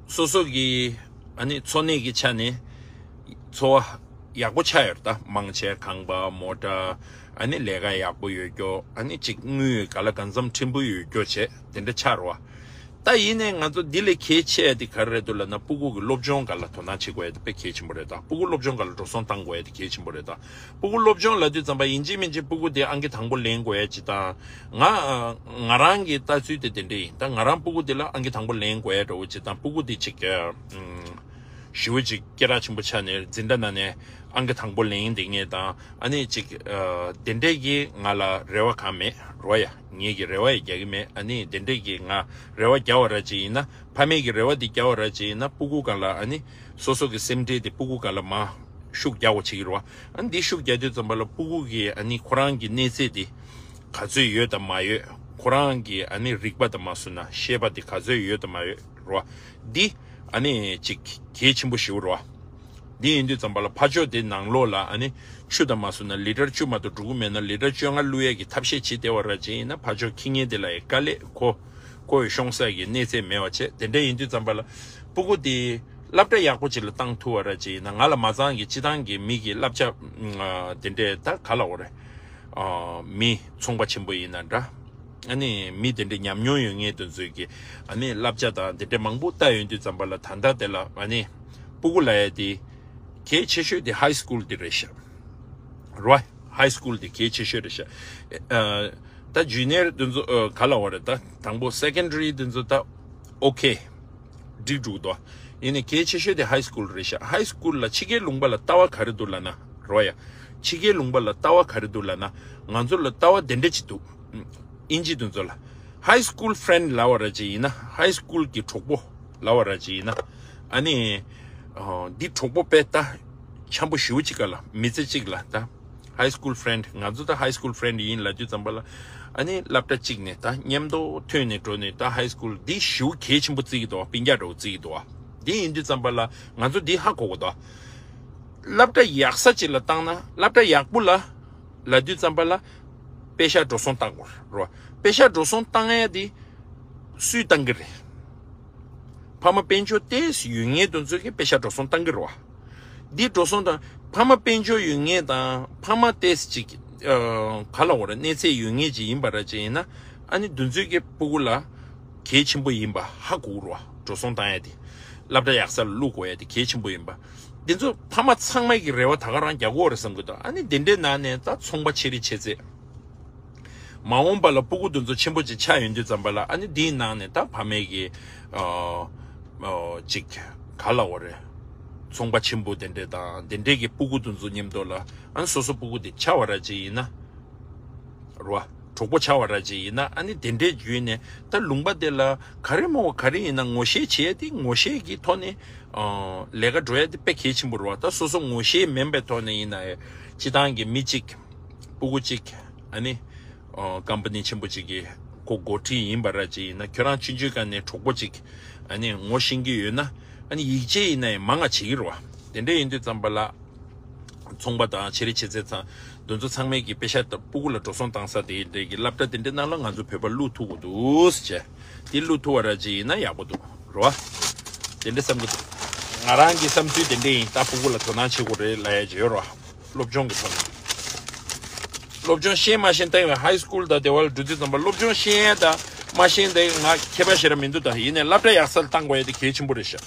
སོ་སོ་གི་ཨ་ནི་འཚོ་གནས་ཀྱི་ཆ་ནས་འཚོ་བ་ཡག་པོ་ཆགས་ཡོད་རེད། ད་མང་ཆེ་ཁང་པ་མོ་ཊ་ཨ་ནི་ལས་ཀ་ཡག་པོ་ཡོད་རྒྱུ། ཨ་ནི་གཅིག་དངུལ་ག་ལ་གང་འཚམ་ཕྲན་བུ་ཡོད་རྒྱུ་བྱས་དེ་འདྲ་ཆགས་རེད་བ། ད་ཡིན་ནའི་ང་ཚོ་འདི་ལས་གལ་ཆེ་ཡ་དེ་ག་རེ་རེད་འདུག་ལབ་ན། སྤུ་གུ་གི་སློབ་སྦྱོང་སྒང་ལ་དོ་སྣང་བྱེད་དགོས་ཡ་དེ་དཔེ་གལ་ཆེན་པོ་རེད་ད། སྤུ་གུ་སློབ་སྦྱོང་སྒང་ལ་འགྲོ་སོང་བཏང་དགོས་ཡ་དེ་གལ་ཆེན་པོ་རེད་ད། སྤུ་གུ་སློབ་སྦྱོང་ལབ་དུས་ཙམ་པ་ཡིན་གཅིག་མིན་གཅིག་སྤུ་གུ་དེ་ཨང་ཀི་དང་པོ་ལེན་དགོས་ཡ་ཅིག་དང་། ང་ང་རང་གི་ལྟ་ཚུལ་དེ་དེ་འདྲ་ཡིན། ད་ང་རང་སྤུ་གུ་དེ་ལ་ཨང་ཀི་དང་པོ་ལེན་དགོས་ཡ་འདྲ་བོ་ཅིག་དང་། སྤུ་གུ་དེ་ཅིག་ཨ། ཞེ་པོ་ཅིག་སྐད་གྲགས་ཆེན་པོ་ཆགས་ནས་འཛིན་གྲྭ་ནང་ནས་ཨང་ཀི་དང་པོ་ལེན་བསྡད་མཁན་དང་། ཨ་ནི་ཅིག་ཨ། དེ་འདྲས་ཀྱི་ང་ལ་རེ་བ་གང་མེད་རོ་ཡ། ངེད་ཀྱི་རེ་བ་ཡི་རྒྱག་གི་མེད། ཨ་ནི་དེ་འདྲས་ཀྱི་ང་རེ་བ་རྒྱག་པ་ར་ཅིག་ཡིན་ན། ཕ་མེས་ཀྱི་རེ་བ་འདི་རྒྱག་པ་ར་ཅིག་ཡིན་ན། སྤུ་གུ་སྒང་ལ་ཨ་ནི་སོ་སོ་གི་སེམས་ཁྲལ་དེ་སྤུ་གུ་སྒང་ལ་མར་ཤུགས་རྒྱག་དགོས་བྱེད་ཀྱི་རེད་བ། ཨ་ནི་འདི་ཤུགས་རྒྱག་དུས་ཙམ་པ་ལ་སྤུ་གུ་གི་ཨ་ནི་ཁོ་རང་གི་གནས་ཚད་དེ་ག་ཚོད་ཡོད་དང་མ་ཡོད། ཁོ་རང་གི་ཨ་ནི་རིག་པ་དང་མ་སོང་ན་ཤེས་པ་དེ་ག་ཚོད་ཡོད་དང་མ་ཡོད་རེད་བ། འདི་ཨ་ནི་ཅིག་གལ་ཆེན་པོ་ཞེ་པོ་རེད་བ། འདི་ཡིན་དུས་ཙམ་པ་ལ་ཕར་ཕྱོགས་དེ་ནང་ལོགས་ལ་ཨ་ནི་ཆུ་དང་མ་སོང་ན་ལི་ཊར་བཅུ་མ་གཏོགས་འགྲོ་གི་མེད་ན། ལི་ཊར་བཅོ་ལྔ་བླུག་ཡས་ཀྱི་ཐབས་ཤེས་བྱེད་བསྡད་པ་ར་ཅིག་ཡིན་ན། ཕར་ཕྱོགས་ཁྱི་ངན་དེ་ལ་ཡི་དཀའ་ལས་ཁོ་ཁོ་ཡི་ཤོང་ས་ཀྱི་གནས་ཚད་མེད་པ་བྱས། དེ་འདྲ་ཡིན་དུས་ཙམ་པ་ལ་སྤུ་གུ་དེ་སློབ་གྲྭ་ཡག་པོ་ཅིག་ལ་བཏང་ཐུབ་པ་ར་ཅིག་ཡིན་ན། ང་ལ་མ་ཚང་གི་སྤྱི་བཏང་གི་མི་གི་བསླབ་བྱ་ཨ་དེ་འདྲས་ད་ག་ལབ་དགོས་རེད། ཨ་མི་ཚོང་པ་ཆེན་པོ་ཡིན་ན་འདྲ། ཨ་ནི་མི་དེ་འདྲའི་ཉམས་མྱོང་ཡོད་མཁན་དེ་ཚོས་ཀྱི་ཨ་ནི་བསླབ་བྱ་དང་དེ་འདྲ་མང་པོ་ལྟ་ཡོང་དུས་ཙམ་པ་ལ། ད་ལྟ་དེ་ལ་ཨ་ནི་སྤུ་གུ་ལབ་ཡ་དེ་གལ་ཆེ་ཤོས་དེ་ཧའི་སི་ཀུལ་དེ་རེད་ཤག་རོ། ཧའི་སི་ཀུལ་དེ་གལ་ཆེ་ཤོས་རེད་ཤག་ཨ། ད་ཇུ་ནི་ཡར་དེ་ཚོ་ཨ་ག་ལབ་དགོས་རེད། ད་དང་པོ་སེ་ཀན་ཌ་རི་དེ་ཚོ་ད་ཨོ་ཁེ། འགྲིག་འགྲིག་འདུག་ཡིན་ནའི་གལ་ཆེ་ཤོས་དེ་ཧའི་སི་ཀུལ་རེད་ཤག་ཧའི་སི་ཀུལ་ལ་ཕྱི་རྒྱལ་ལུང་པ་ལ་ལྟ་བ་ག་རེ་འདུག་ལབ་ན་རོ་ཡ། ཕྱི་རྒྱལ་ལུང་པ་ལ་ལྟ་བ་ག་རེ་འདུག་ལབ་ན། ང་ཚོ་ལ་ལྟ་བ་དེ་འདྲ་ཅིག་འདུག་ཨིན་ཇི་དེ་ཚོ་ལ། ཧའི་སི་ཀུལ་ཕ་རེན་ཌི་ལབ་པ་ར་ཅིག་ཡིན་ན། ཧའི་སི་ཀུལ་གྱི་གྲོགས་པོ་ལབ་པ་ར་ཅིག་ཡིན་ན། ཨ་ནི། ཨ། འདི་གྲོགས་པོ་དཔེ་ལྟ། འཆམ་པོ་ཞེ་པོ་ཅིག་ག་ལ། མི་ཚེ་གཅིག་ལ་ད། ཧའི་སི་ཀུལ་ཕ་རེན་ཌི། ང་ཚོ་ད་ཧའི་སི་ཀུལ་ཕ་རེན་ཌི་ཡིན་ལབ་དུས་ཙམ་པ་ལ། ཨ་ནི་སློབ་གྲྭ་གཅིག་ནས་ད་མཉམ་དུ་ཐོན་ནས་འགྲོ་ནས། ད་ཧའི་སི་ཀུལ་འདི་ཞེ་པོ་གལ་ཆེན་པོ་བརྩི་གི་འདུག་སྤུན་ཀྱག་འདྲ་བོ་བརྩི་གི་འདུག་འདི་ཡིན་དུས་ཙམ་པ་ལ་ང་ཚོ་འདི་ཧ་གོ་གི་འདུག་སློབ་གྲྭ་ཡག་ས་ཅིག་ལ་བཏང་ན། སློབ་གྲྭ་ཡག་པོ་ལ་ལབ་དུས་ཙམ་པ་ལ་པེ་ཤག་འགྲོ་སོང་བཏང་དགོས་རེད་བ། པེ་ཤག་འགྲོ་སོང་བཏང་ཡ་དེ་སུས་བཏང་གི་རེད། ཕ་མ་དཔལ་འབྱོར་ཏོག་ཙམ་ཡོད་མཁན་དེ་ཚོས་ཀྱི་པེ་ཤག་འགྲོ་སོང་བཏང་གི་རེད་བ། འདི་འགྲོ་སོང་དང་། ཕ་མ་དཔལ་འབྱོར་ཡོད་མཁན་དང་ཕ་མ་ཏོག་ཙམ་ཅིག་ཨ། ག་ལབ་དགོས་རེད། གནས་ཚད་ཡོད་མཁན་ཅིག་ཡིན་པ་ར་ཅིག་ཡིན་ན། ཨ་ནི་དེ་ཚོས་ཀྱི་སྤུ་གུ་ལ་གལ་ཆེན་པོ་ཡིན་པ་ཧ་གོ་གི་རེད་བ། འགྲོ་སོང་བཏང་ཡ་དེ། སློབ་གྲྭ་ཡག་ས་ལ་བླུག་དགོས་ཡ་དེ་གལ་ཆེན་པོ་ཡིན་པ། དེ་ཚོ་ཕ་མ་ཚང་མའི་གི་རེ་བ་ད་ག་རང་རྒྱག་གི་ཡོད་རེད་བསམ་གི་འདུག་ཨ་ནི་དེ་འདྲའི་ནང་ནས་ད་ཚོང་པ་ཆེ་རིགས་ཆེ་ཚད། མ་འོངས་པ་ལ་སྤུ་གུ་དེ་ཚོ་ཆེན་པོ་ཅིག་ཆགས་ཡོང་དུས་ཙམ་པ་ལ། ཨ་ནི་དེའི་ནང་ནས་ད་ཕ་མའི་གི་ཨ། ཨ། ཅིག་ག་ལབ་དགོས་རེད། ཚོང་པ་ཆེན་པོ་དེ་འདྲས་དང་དེ་འདྲས་ཀྱི་སྤུ་གུ་དེ་ཚོ་མཉམ་དུ་ལ། ཨ་ནི་སོ་སོ་སྤུ་གུ་དེ་ཆགས་པ་ར་ཅིག་ཡིན་ན། རེད་བ། གྲོགས་པོ་ཆགས་པ་ར་ཅིག་ཡིན་ན། ཨ་ནི་དེ་འདྲས་བརྒྱུད་ནས་ད་ལུང་པ་དེ་ལ་ག་རེ་མོ་ག་རེ་ཡིན་ན་ངོ་ཤེས་བྱས་ཏེ། ངོ་ཤེས་ཀྱི་ཐོག་ནས་ཨ། ལས་ཀ་འགྲོ་ཡ་དེ་དཔེ་གལ་ཆེན་པོ་རེད་བ། ད་སོ་སོ་ངོ་ཤེས་མིན་པའི་ཐོག་ནས་ཡིན་ན་ཡང་། སྤྱིར་བཏང་གི་མི་གཅིག་སྤུ་གུ་གཅིག་ཨ་ནི། ཨ། ཀམ་པ་ནི་ཆེན་པོ་གཅིག་གི་ཁོ་འགོ་ཁྲིད་ཡིན་པ་ར་ཅིག་ཡིན་ན། ཁྱོད་རང་ཆུང་ཆུང་སྒང་ནས་གྲོགས་པོ་གཅིག་ཨ་ནི་ངོ་ཤེས་ཀྱི་ཡོད་ན། ཨ་ནི་ཡིད་ཆེས་ཡིན་ན་ཡང་མང་ང་བྱེད་ཀྱི་རེད་བ། དེ་འདྲ་ཡིན་དུས་ཙམ་པ་ལ། ཚོང་པ་དང་ཆེ་རིགས་ཆེ་ཚད་ཚང་། དེ་ཚོ་ཚང་མས་ཀྱི་པེ་ཤག་དང་སྤུ་གུ་ལ་འགྲོ་སོང་བཏང་ས་དེ་འདྲས་ཀྱི་སློབ་གྲྭ་དེ་འདྲའི་ནང་ལ་ང་ཚོ་བོད་པ་བླུག་ཐུབ་དགོས་འདུག་ཟེར་བྱས། དེ་བླུག་ཐུབ་པ་ར་ཅིག་ཡིན་ན་ཡག་པོ་འདུག་རེད་བ། དེ་འདྲས་བསམ་གི་འདུག་ང་རང་གི་བསམ་ཚུལ་དེ་འདྲས་ཡིན། ད་སྤུ་གུ་ལ་དོ་སྣང་བྱེད་དགོས་རེད་ལབ་ཡ་ཅིག་ཡོད་རེད་བ། སློབ་སྦྱོང་གི་ཐོག་ནས། སློབ་སྦྱོང་ཤེས་མ་ཤེས་ལྟ་ཡིན་པ། ཧའི་སི་ཀུལ་དང་དེ་བ་ལ་འགྲོ་དུས་ཙམ་པ་སློབ་སྦྱོང་ཤེས་ཡ་དང་མ་ཤེས་དེ་ང་ཁྱད་པར་ཞེ་དྲག་མི་འདུག་ད་ཡིན་ནའི་སློབ་གྲྭ་ཡག་ས་ལ་བཏང་དགོས་ཡ་དེ་གལ་ཆེན་པོ་རེད་ཤག་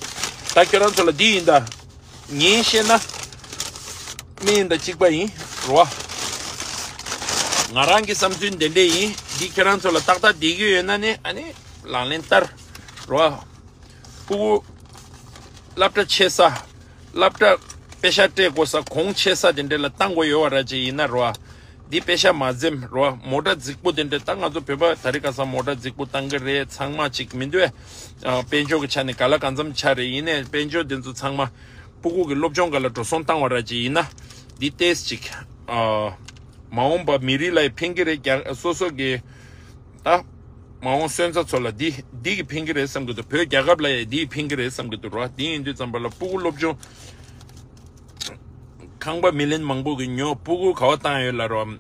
ད་ཁྱོད་རང་ཚོ་ལ་འདི་ཡིན་ད། ངས་བཤད་ན། སྨན་དང་གཅིག་པ་ཡིན། རེད་བ། ང་རང་གི་བསམ་ཚུལ་འདི་འདྲས་ཡིན། འདི་ཁྱེད་རང་ཚོ་ལ་ཏག་ཏག་བསྡད་ཀྱི་ཡོད་ན་ནི་ཨ་ནི་ལག་ལེན་བསྟར། རེད་བ། སྤུ་གུ་སློབ་གྲྭ་ཆེ་ས། སློབ་གྲྭ་པེ་ཤག་སྤྲད་དགོས་ས། གོང་ཆེ་ས་དེ་འདྲས་ལ་བཏང་དགོས་ཡོད་པ་ར་ཅིག་ཡིན་ན། རེད་བ། འདི་པེ་ཤག་མ་འཛེམ། རེད་བ། མོ་ཊ་རྫིག་པོ་དེ་འདྲས། ད་ང་ཚོ་བོད་པ་དེ་རིང་ཁ་སང་མོ་ཊ་རྫིག་པོ་བཏང་གི་རེད། ཚང་མ་ཅིག་མི་འདུག་ཨ། དཔལ་འབྱོར་གྱི་ཆ་ནས་ག་ལ་གང་འཚམ་ཆགས་རེད། ཡིན་ནའི་དཔལ་འབྱོར་དེ་ཚོ་ཚང་མ་སྤུ་གུ་གི་སློབ་སྦྱོང་སྒང་ལ་འགྲོ་སོང་བཏང་བ་ར་ཅིག་ཡིན་ན། འདི་ཏོག་ཙམ་ཅིག་ཨ། མ་འོངས་པ་མི་རིགས་ལ་ཡང་ཕན་གྱི་རེད། རྒྱ། སོ་སོ་གི། ད། མ་འོངས་སོན་རྩ་ཚོ་ལ་འདི། འདི་གིས་ཕན་གྱི་རེད་བསམ་གྱི་འདུག་བོད་རྒྱལ་ཁབ་ལ་ཡང་འདི་ཡིས་ཕན་གྱི་རེད་བསམ་གྱི་འདུག་ར། འདི་ཡིན་དུས་ཙམ་པ་ལ་སྤུ་གུ་སློབ་སྦྱོང་། ཁང་པ་མི་ལི་ཡོན་མང་པོ་གིས་ཉོ། སྤུ་གུ་ག་པར་བཏང་ཡོད་ལབ་ར།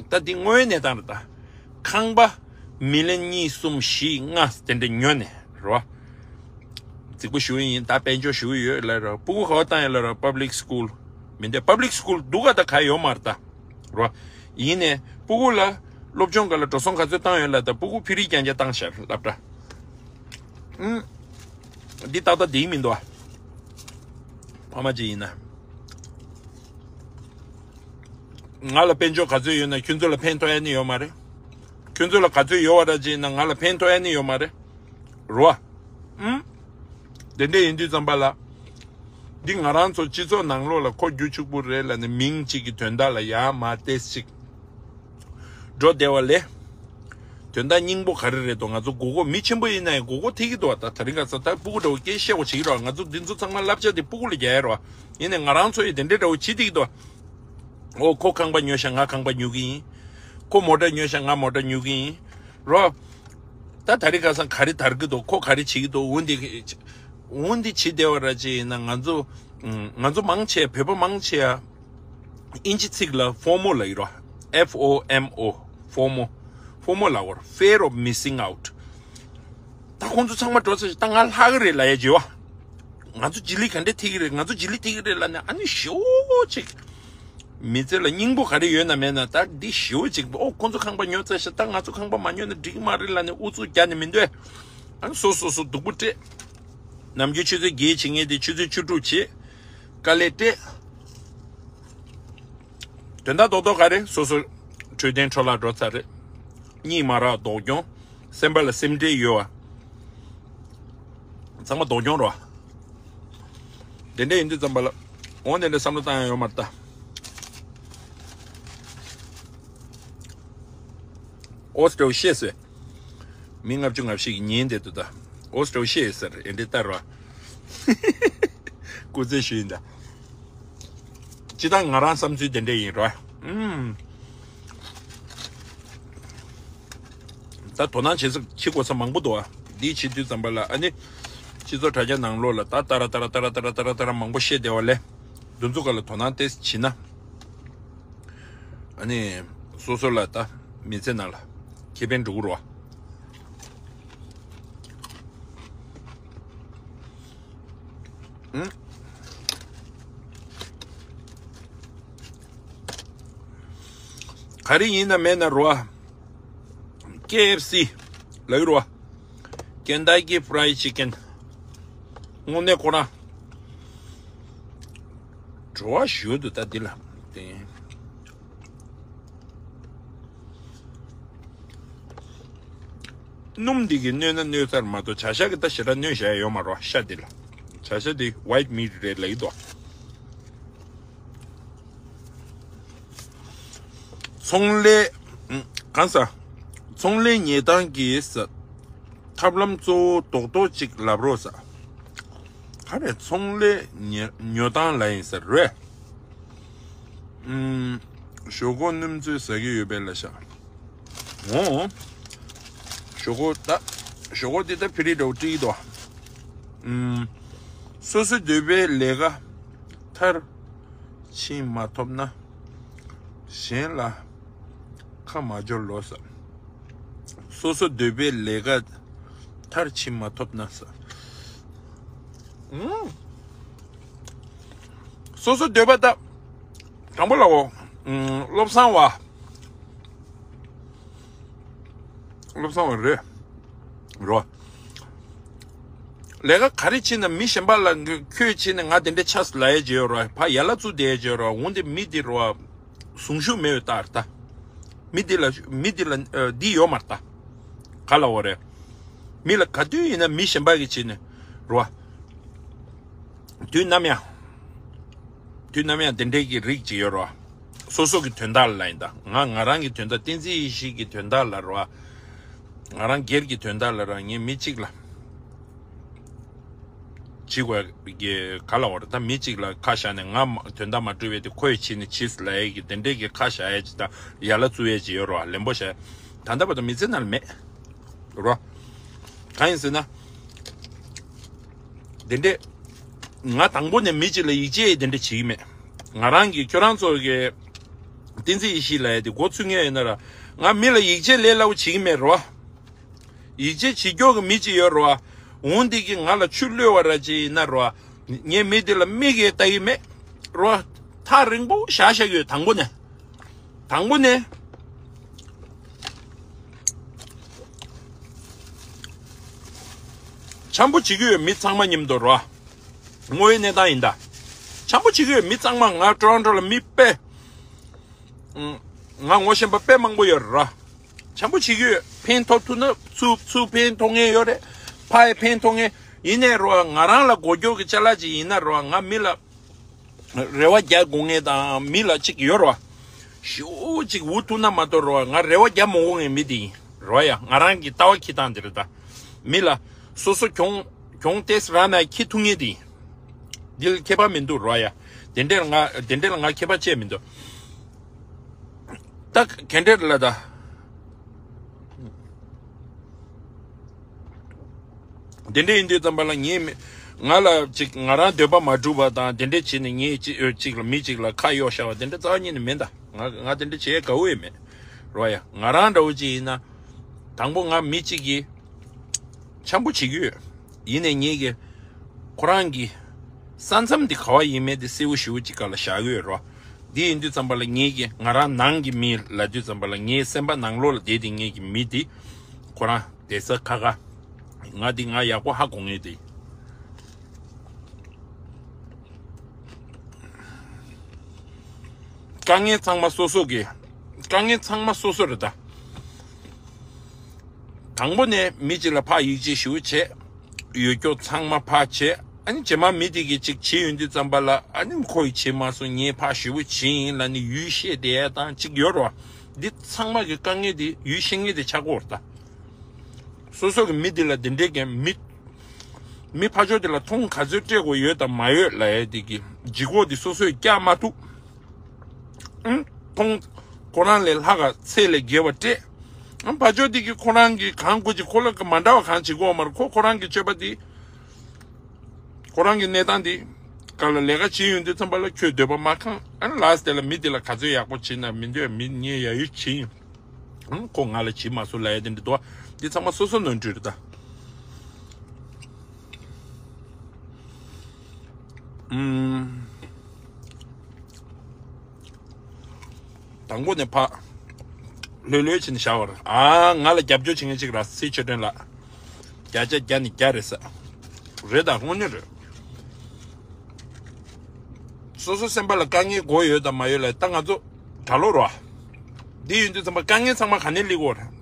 ད་འདི་དངོས་གནས་བཏང་རེད་ད། ཁང་པ་མི་ལི་ཡོན་གཉིས་གསུམ་བཞི་ལྔ་དེ་འདྲ་ཉོས་ནས་རེད་བ། རྫིག་པོ་ཞེ་པོ་ཡིན། ད་དཔལ་འབྱོར་ཞེ་པོ་ཡོད་ལབ་ར། སྤུ་གུ་ག་པར་བཏང་ཡོད་ལབ་ར། པབ་ལིག་སི་ཀུལ། མི་འདུག་པབ་ལིག་སི་ཀུལ་འདུག་ག་ད་ག་ཡོད་མ་རེད་ད། རེད་བ། ཡིན་ནའི་སྤུ་གུ་ལ་སློབ་སྦྱོང་སྒང་ལ་འགྲོ་སོང་ག་ཚོད་བཏང་ཡོད་ལབ། ད་སྤུ་གུ་ཕི་རི་རྐྱང་རྐྱང་བཏང་ཤག་སློབ་གྲྭ། ཨུམ། འདི་ཏག་ཏག་བསྡད་ཀྱི་མི་འདུག་ཨ། ཕ་མ་ཅིག་ཡིན་ན། ང་ལ་དཔལ་འབྱོར་ག་ཚོད་ཡོད་ན་ཁྱོད་ཚོ་ལ་ཕན་ཐོགས་ཡ་ནི་ཡོད་མ་རེད། ཁྱོད་ཚོ་ལ་ག་ཚོད་ཡོད་པ་ར་ཅིག་ཡིན་ན་ང་ལ་ཕན་ཐོགས་ཡ་ནི་ཡོད་མ་རེད། རེད་བ། ཨུམ། དེ་འདྲ་ཡིན་དུས་ཙམ་པ་ལ། འདི་ང་རང་ཚོ་སྤྱི་ཚོགས་ནང་ལོགས་ལ་ཁོ་རྒྱུ་ཕྱུག་པོ་རེད་ལབ་ནས་མིང་གཅིག་གི་དོན་དག་ལ་ཡར་མར་ཏོག་ཙམ་ཅིག་འགྲོ་བསྡད་པ་ལས། དོན་དག་སྙིང་པོ་ག་རེ་རེད་དོ། ང་ཚོ་མགོ་སྐོར། མི་ཆེན་པོ་ཡིན་ན་ཡང་མགོ་སྐོར་ཐེབས་ཀྱི་འདུག་བ། ད་དེ་རིང་ཁ་སང་ད་སྤུ་གུ་འདྲ་བོ་སྐད་བཤད་པ་བྱེད་ཀྱི་རེད་བ། ང་ཚོ་འདི་ཚོ་ཚང་མ་བསླབ་བྱ་དེ་སྤུ་གུ་ལ་རྒྱག་ཡ་རེད་བ། ཡིན་ནའི་ང་རང་ཚོ་ཡིས་དེ་འདྲའི་འདྲ་བོ་བྱེད་བསྡད་ཀྱི་འདུག་བ། ཨོ་ཁོ་ཁང་པ་ཉོས་ཤག་ང་ཁང་པ་ཉོ་གི་ཡིན། ཁོ་མོ་ཊ་ཉོས་ཤག་ང་མོ་ཊ་ཉོ་གི་ཡིན། རོ། ད་དེ་རིང་ཁ་སང་ག་རེ་དར་གྱི་འདུག་ཁོ་ག་རེ་བྱེད་ཀྱི་འདུག་འོ་འདི། འོ་འདི་བྱེད་བསྡད་པ་ར་ཅིག་ཡིན་ན་ང་ཚོ། ང་ཚོ་མང་ཆེ་བོད་པ་མང་ཆེ་ཡ། ཨིན་ཇི་ཚིག་ལ་ཕོ་མོ་ལབ་ཀྱི་རེད་བ། F O M O། ཕོ་མོ། ཕོ་མོ་ལབ་ཀྱི་རེད། Fear of missing out། ད་ཁོང་ཚོ་ཚང་མ་འགྲོ་ཚར་ཤག་ད་ང་ལྷག་གི་རེད་ལབ་ཡ་བྱེད་བ། ང་ཚོ་རྗེས་ལུས་ག་འདྲ་ཐེབས་ཀྱི་རེད། ང་ཚོ་རྗེས་ལུས་ཐེབས་ཀྱི་རེད་ལབ་ནས་ཨ་ནི་ཞེ་པོ་ཅིག་མི་ཚེ་ལ་སྙིང་པོ་ག་རེ་ཡོད་ན་མེད་ན། ད་འདི་ཞེ་པོ་ཅིག་ཨོ་ཁོང་ཚོ་ཁང་པ་ཉོ་ཚར་ཤག་ད་ང་ཚོ་ཁང་པ་མ་ཉོ་ན་འགྲིག་གི་མ་རེད་ལབ་ནས་ཨུ་ཚུགས་རྒྱག་ནས་མི་འདོད། ཨ་ནི་སོ་སོ་སོ་སྡུག་པོ་སྤྲད། ནམ་རྒྱུན་ཆུ་ཚོད་བརྒྱད་བྱེད་མཁན་དེ་ཆུ་ཚོད་བཅུ་དྲུག་བྱེད། དཀའ་ལས་སྤྲད། དོན་དག་རྡོག་རྡོག་ག་རེ། སོ་སོ་འཕྲོད་བསྟེན་འཕྲོ་བརླག་འགྲོ་ཚར་རེད། གཉིད་མ་རག་སྡུག་གྱོང་། སེམས་པ་ལ་སེམས་ཁྲལ་ཡོད་པ། ཚང་མ་སྡུག་གྱོང་རེད་པ། དེ་འདྲ་ཡིན་དུས་ཙམ་པ་ལ། འོ་དེ་འདྲ་བསམ་བློ་བཏང་ཡ་ཡོད་མ་རེད་ད། ཨོ་སི་ཀྲོ་ཤེས་སོས། མི་ལྔ་བཅུ་ང་བཞི་གིས་ཉན་བསྡད་འདུག་ད། ཨོ་སི་ཀྲོ་ཤེས་ཟེར་ཨེ་འདྲའི་ལྟར་བ། སྐུ་རྩེད་ཞུས་ཡིན་ད། སྤྱིར་བཏང་ང་རང་བསམ་ཚུལ་དེ་འདྲ་ཡིན་ར། ཨུམ། ད་དོ་སྣང་བྱེད་ས་བྱེད་དགོས་ས་མང་པོ་འདུག་ཨ། འདི་བྱེད་དུས་ཙམ་པ་ལ་ཨ་ནི། སྤྱི་ཚོགས་དྲ་རྒྱ་ནང་ལོགས་ལ་ད་ཏ་ར་ཏ་ར་ཏ་ར་ཏ་ར་ཏ་ར་ཏ་ར་མང་པོ་བཤད་བསྡད་པ་ལས། འདི་ཚོ་ག་ལ་དོ་སྣང་ཏོག་ཙམ་བྱེད་ན། ཨ་ནི། སོ་སོ་ལ་ད་མི་ཚེ་ནང་ལ་ཁེ་ཕན་འགྲོ་གི་རེད་པ། ཨང་། ག་རེ་ཡིན་ན་མེད་ན་རེད་པ། ཀེ་ཨེཕ་སི་ལབ་ཀྱི་རེད་པ། Kentucky Fried Chicken། དངོས་གནས་ཁོ་རང་བྲོ་བ་ཞེ་པོ་འདུག་ད་འདི་ལ། དེ། སྣུམ་འདི་གིས་གནོད་ན་གནོད་ཚར་མ་གཏོགས་བྱ་ཤ་གིས་ད་ཞེ་དྲག་གནོད་བཞག་ཡ་ཡོད་མ་རེད་པ། ཤ་འདི་ལ། བྱ་ཤ་འདི་white meat རེད་ལབ་ཀྱི་འདུག་ཚོང་ལས། ཨུམ། གང་ཟེར། ཚོང་ལས་ཉོ་སྟངས་ཀྱི་ཟེར། ཐབས་ལམ་གཙོ་བོ་རྡོག་རྡོག་ཅིག་ལབ་རོགས་ཟེར། ག་རེ། ཚོང་ལས་ཉོ་ཉོ་སྟངས་ལབ་ཡིན་ཟེར་རེད། ཨུམ། ཞོག་ཁོག་སྣུམ་ཚོས་ཟ་གི་ཡོད་པས་ལབ་ཤག་འོ། ཞོག་ཁོག་ད། ཞོག་ཁོག་འདི་ད་ཕི་རི་འདྲ་པོ་བཀྲིས་འདུག་ཨུམ། སོ་སོ་འདོད་པའི་ལས་ཀ་མཐར་ཕྱིན་མ་ཐུབ་ན། གཞན་ལ་ཁ་མ་སྦྱོར་ལོ་ཟེར། སོ་སོ་འདོད་པའི་ལས་ཀ་མཐར་ཕྱིན་མ་ཐུབ་ན་ཟེར། ཨུམ། སོ་སོ་འདོད་པ་ད། དང་པོ་ལ་འོ། ཨུམ། བློ་བཟང་བ། བློ་བཟང་བ་རེད། རོ། ལས་ཀ་ག་རེ་བྱེད་ན་མི་གཞན་པ་ལ་ཁྱོད་བྱེད་ན་ང་དེ་འདྲ་ཆགས་ལབ་ཡ་ཅིག་ཡོད་རོ། ཕ་ཡ་ལ་བཙུགས་བསྡད་ཡ་ཅིག་ཡོད་རོ། འོན་ཏེ་མི་དེ་རོ། གཟུངས་གཞུག་མེད་པའི་རྟགས་རེད་ད། མི་འདི་ལ་མི་འདི་ལ་ཨ་འདི་ཡོད་མ་རེད་ད། ག་ལ་འོ་རེད། མི་ལ་ག་དུས་ཡིན་ན་མི་གཞན་པ་གིས་བྱེད་ནས་རོ། དུས་ནམ་ཡང་། དུས་ནམ་ཡང་དེ་འདྲའི་གི་རིགས་ཅིག་ཡོད་རོ། སོ་སོ་གི་དོན་དག་ལ་ཡིན་ད། ང་ང་རང་གི་དོན་དག་བསྟན་འཛིན་ཡེ་ཤེས་ཀྱི་དོན་དག་ལ་རོ། ང་རང་སྒེར་གྱི་དོན་དག་ལ་རོ། ངས་མི་གཅིག་ལ། བྱེད་དགོས་ཀྱི་ག་ལ་བར་ད་མི་གཅིག་ལ་ཁ་བཞག་ནས་ང་མ་དོན་དག་མ་འགྲུབ་པའི་དེ་ཁོས་བྱས་ནས་བྱས་ལ་ཡ་གི་དེ་འདྲས་ཀྱི་ཁ་བཞག་ཡ་ཅིག་དང་ཡ་ལ་བཙུགས་ཡ་ཅིག་ཡོད་རོ། ལེན་པོ་བྱས། ད་ལྟ་བར་དུ་མི་ཚེ་ནང་ལ་མེད་རོ། གང་ཡིན་ཟེར་ན། དེ་འདྲས་ང་དང་པོ་ནས་མི་གཅིག་ལ་ཡིད་ཆེས་དེ་འདྲས་བྱེད་ཀྱི་མེད། ང་རང་གི་ཁྱོད་རང་ཚོ་གི་བསྟན་འཛིན་ཡེ་ཤེས་ལ་ཡ་དེ་མགོ་ཚོས་མཁན་ཡོད་ན་ར། ང་མི་ལ་ཡིད་ཆེས་ལས་སླ་པོ་བྱེད་ཀྱི་མེད་རོ། ཡིད་ཆེས་བྱེད་མགྱོགས་ཀྱི་མི་གཅིག་ཡོད་རེད་བ། འོང་འདི་གི་ང་ལ་ཆུ་གློད་པ་ར་ཅིག་ཡིན་ན་རེད་བ། ངས་མི་འདི་ལ་མིག་གིས་ལྟ་གི་མེད་རེད་བ། ཐག་རིང་པོ་བཞག་བཞག་གི་ཡོད། དང་པོ་ནས། དང་པོ་ནས། འཆམ་པོ་བྱེད་ཀྱི་ཡོད། མི་ཚང་མ་མཉམ་དུ་རེད་བ། དངོས་ཡོད་གནས་སྟངས་ཡིན་ད། འཆམ་པོ་བྱེད་ཀྱི་ཡོད། མི་ཚང་མ། ང་ཊོ་རོན་ཊོ་ལ་མི་དཔེ། ང་ངོ་ཤེས་པ་དཔེ་མང་པོ་ཡོད་རེད་ར། འཆམ་པོ་བྱེད་ཀྱི་ཡོད། ཕན་ཐོགས་ཐུབ་ན་ཚུར་ཚུར་ཕན་ཐོགས་མཁན་ཡོད་རེད། ཕ་ཡི་ཕན་ཐོགས་མཁན་ཡིན་ནའི་རོ། ང་རང་ལ་མགོ་སྐྱོར་གྱི་ཅ་ལག་ཅིག་ཡིན་ན་རོ། ང་མི་ལ་རེ་བ་རྒྱག་དགོས་ངེས་དང་མི་ལ་ཅིག་ཡོད་རོ། ཞེ་པོ་ཅིག་འུ་ཐུག་ན་མ་གཏོགས་རོ། ང་རེ་བ་རྒྱག་མ་དགོས་ངེས་མི་དེ་ཡིན་རོ། ཡ་ང་རང་གི་ལྟ་བ་འཁྱེར་སྟངས་དེ་རེད་ད། མི་ལ་སོ་སོ་གྱོང་གྱོང་ཏོག་ཙམ་རག་ན་འཁྱེར་ཐུབ་ངེས་དེ་ཡིན། འདི་ལ་ཁྱད་པར་མི་འདུག་རོ། ཡ་དེ་འདྲས་ལ་ང་དེ་འདྲས་ལ་ང་ཁྱད་པར་ཅི་ཡང་མི་འདུག་ད་ག་འདྲས་ལ་ད། དེ་འདྲས་ཡིན་དུས་ཙམ་པ་ལ་ངས་མི་ང་ལ་ཅིག་ང་རང་འདོད་པ་མ་འགྲུབ་པ་དང་དེ་འདྲས་བྱས་ནས་ངས་ཅིག་ཅིག་ལ་མི་ཅིག་ལ་ཁ་གཡོག་བཞག་པ་དེ་འདྲས་རྩ་བ་ཉིད་ནས་མིན་ད། ང་ང་དེ་འདྲས་བྱེད་དགའ་བོ་ཡོད་མེད་རོ། ཡ་ང་རང་འདྲ་བོ་ཅིག་ཡིན་ན། དང་པོ་ང་མི་གཅིག་གིས་འཆམ་པོ་བྱེད་ཀྱི་ཡོད། ཡིན་ནའི་ངེད་ཀྱིས་ཁོ་རང་གི་ས་མཚམས་འདི་ག་བ་ཡིན་མིན་དེ་གསལ་པོ་ཞེ་པོ་ཅིག་སྒང་ལ་བཞག་གི་ཡོད་རོ། འདི་ཡིན་དུས་ཙམ་པ་ལ་ངེད་ཀྱི་ང་རང་ནང་གི་མི་ལབ་དུས་ཙམ་པ་ལ་ངའི་སེམས་པ་ནང་ལོགས་ལ་བསྡད་དེ་ངེད་ཀྱི་མི་འདི་ཁོ་རང་བསྡད་ས་ཁ་ཁ། ང་འདི་ང་ཡག་པོ་ཧ་གོ་ངེས་ཏེ། དཀའ་ངལ་ཚང་མ་སོ་སོ་གི། དཀའ་ངལ་ཚང་མ་སོ་སོ་རེད་ད། དང་པོ་ནས་མི་གཅིག་ལ་ཕར་ཡིད་ཆེས་ཞུ་བྱས། ཡོད་སྐྱོ་ཚང་མ་ཕར་བྱས། ཨ་ནི་རྗེས་མ་མི་དེ་གིས་ཅིག་བྱེད་ཡོང་དུས་ཙམ་པ་ལ་ཨ་ནི་ཁོ་ཡིས་བྱེད་མ་སོང་ངས་ཕར་ཞུ་བྱེད་ཡིན་ལ་ནི་ཡུལ་ཤེས་བསྡད་ཡ་དང་ཅིག་ཡོད་རོ། འདི་ཚང་མ་གི་དཀའ་ངལ་དེ་ཡུལ་ཤེས་ངེས་དེ་ཆགས་ཀྱི་ཡོད་རེད་ད། སོ་སོ་གི་མི་དེ་ལ་དེ་འདྲའི་གི་མི། མི་ཕར་ཕྱོགས་དེ་ལ་མཐོང་ག་ཚོད་སྤྲད་དགོས་ཡོད་དང་མ་ཡོད་ལབ་ཡ་དེ་གི་ལྗིད་ཁོག་དེ་སོ་སོས་བཀྱག་མ་ཐུབ། ཨང་། མཐོང་། ཁོ་རང་ལས་ལྷག་ག་ཚད་ལས་བརྒལ་བ་སྤྲད། ཨང་། ཕར་ཕྱོགས་དེ་གི་ཁོ་རང་གི་གང་དགོས་ཀྱི་ཁོ་ལ་གི་མ་འདྲ་བ་གང་བྱེད་དགོས་མ་རེད། ཁོ་ཁོ་རང་གི་སྤྱོད་པ་དེ། ཁོ་རང་གི་གནས་སྟངས་དེ། ག་ལ་ལས་ཀ་བྱེད་ཡོང་དུས་ཙམ་པ་ལ་ཁྱོད་འདོད་པ་མ་ཁེངས། ཨང་། ལཱསི་དེ་ལ་མི་དེ་ལ་ག་ཚོད་ཡག་པོ་བྱེད་ན་མི་འདོད་མི་ངས་ཡ་ཡུལ་བྱེད་ཡིན། ཨང་། ཁོ་ང་ལ་བྱེད་མ་སོང་ལབ་ཡ་དེ་འདྲ་འདུག་བ། འདི་ཚང་མ་སོ་སོ་ནོར་འཁྲུལ་རེད་ད། ཨུམ། དང་པོ་ནས་ཕ། ལྷོད་ལྷོད་བྱས་ནས་བཞག་པ་རེད། ཨ། ང་ལ་རྒྱབ་སྐྱོར་བྱེད་མཁན་གཅིག་ར་སྲིད་ཆོས་སྒྲོན་ལགས། བརྒྱ་ཆ་བརྒྱ་ནས་བརྒྱ་རེད་ས། རེད་ད་དངོས་གནས་རེད། སོ་སོ་སེམས་པ་ལ་དཀའ་ངལ་དགོས་ཡོད་དང་མ་ཡོད་ལ་ད་ང་ཚོ་གྲྭ་ལོག་རོ། འདི་ཡིན་དུས་ཙམ་པ་དཀའ་ངལ་ཚང་མ་ག་ནས་སླེབས་ཀྱི་ཡོད་རེད།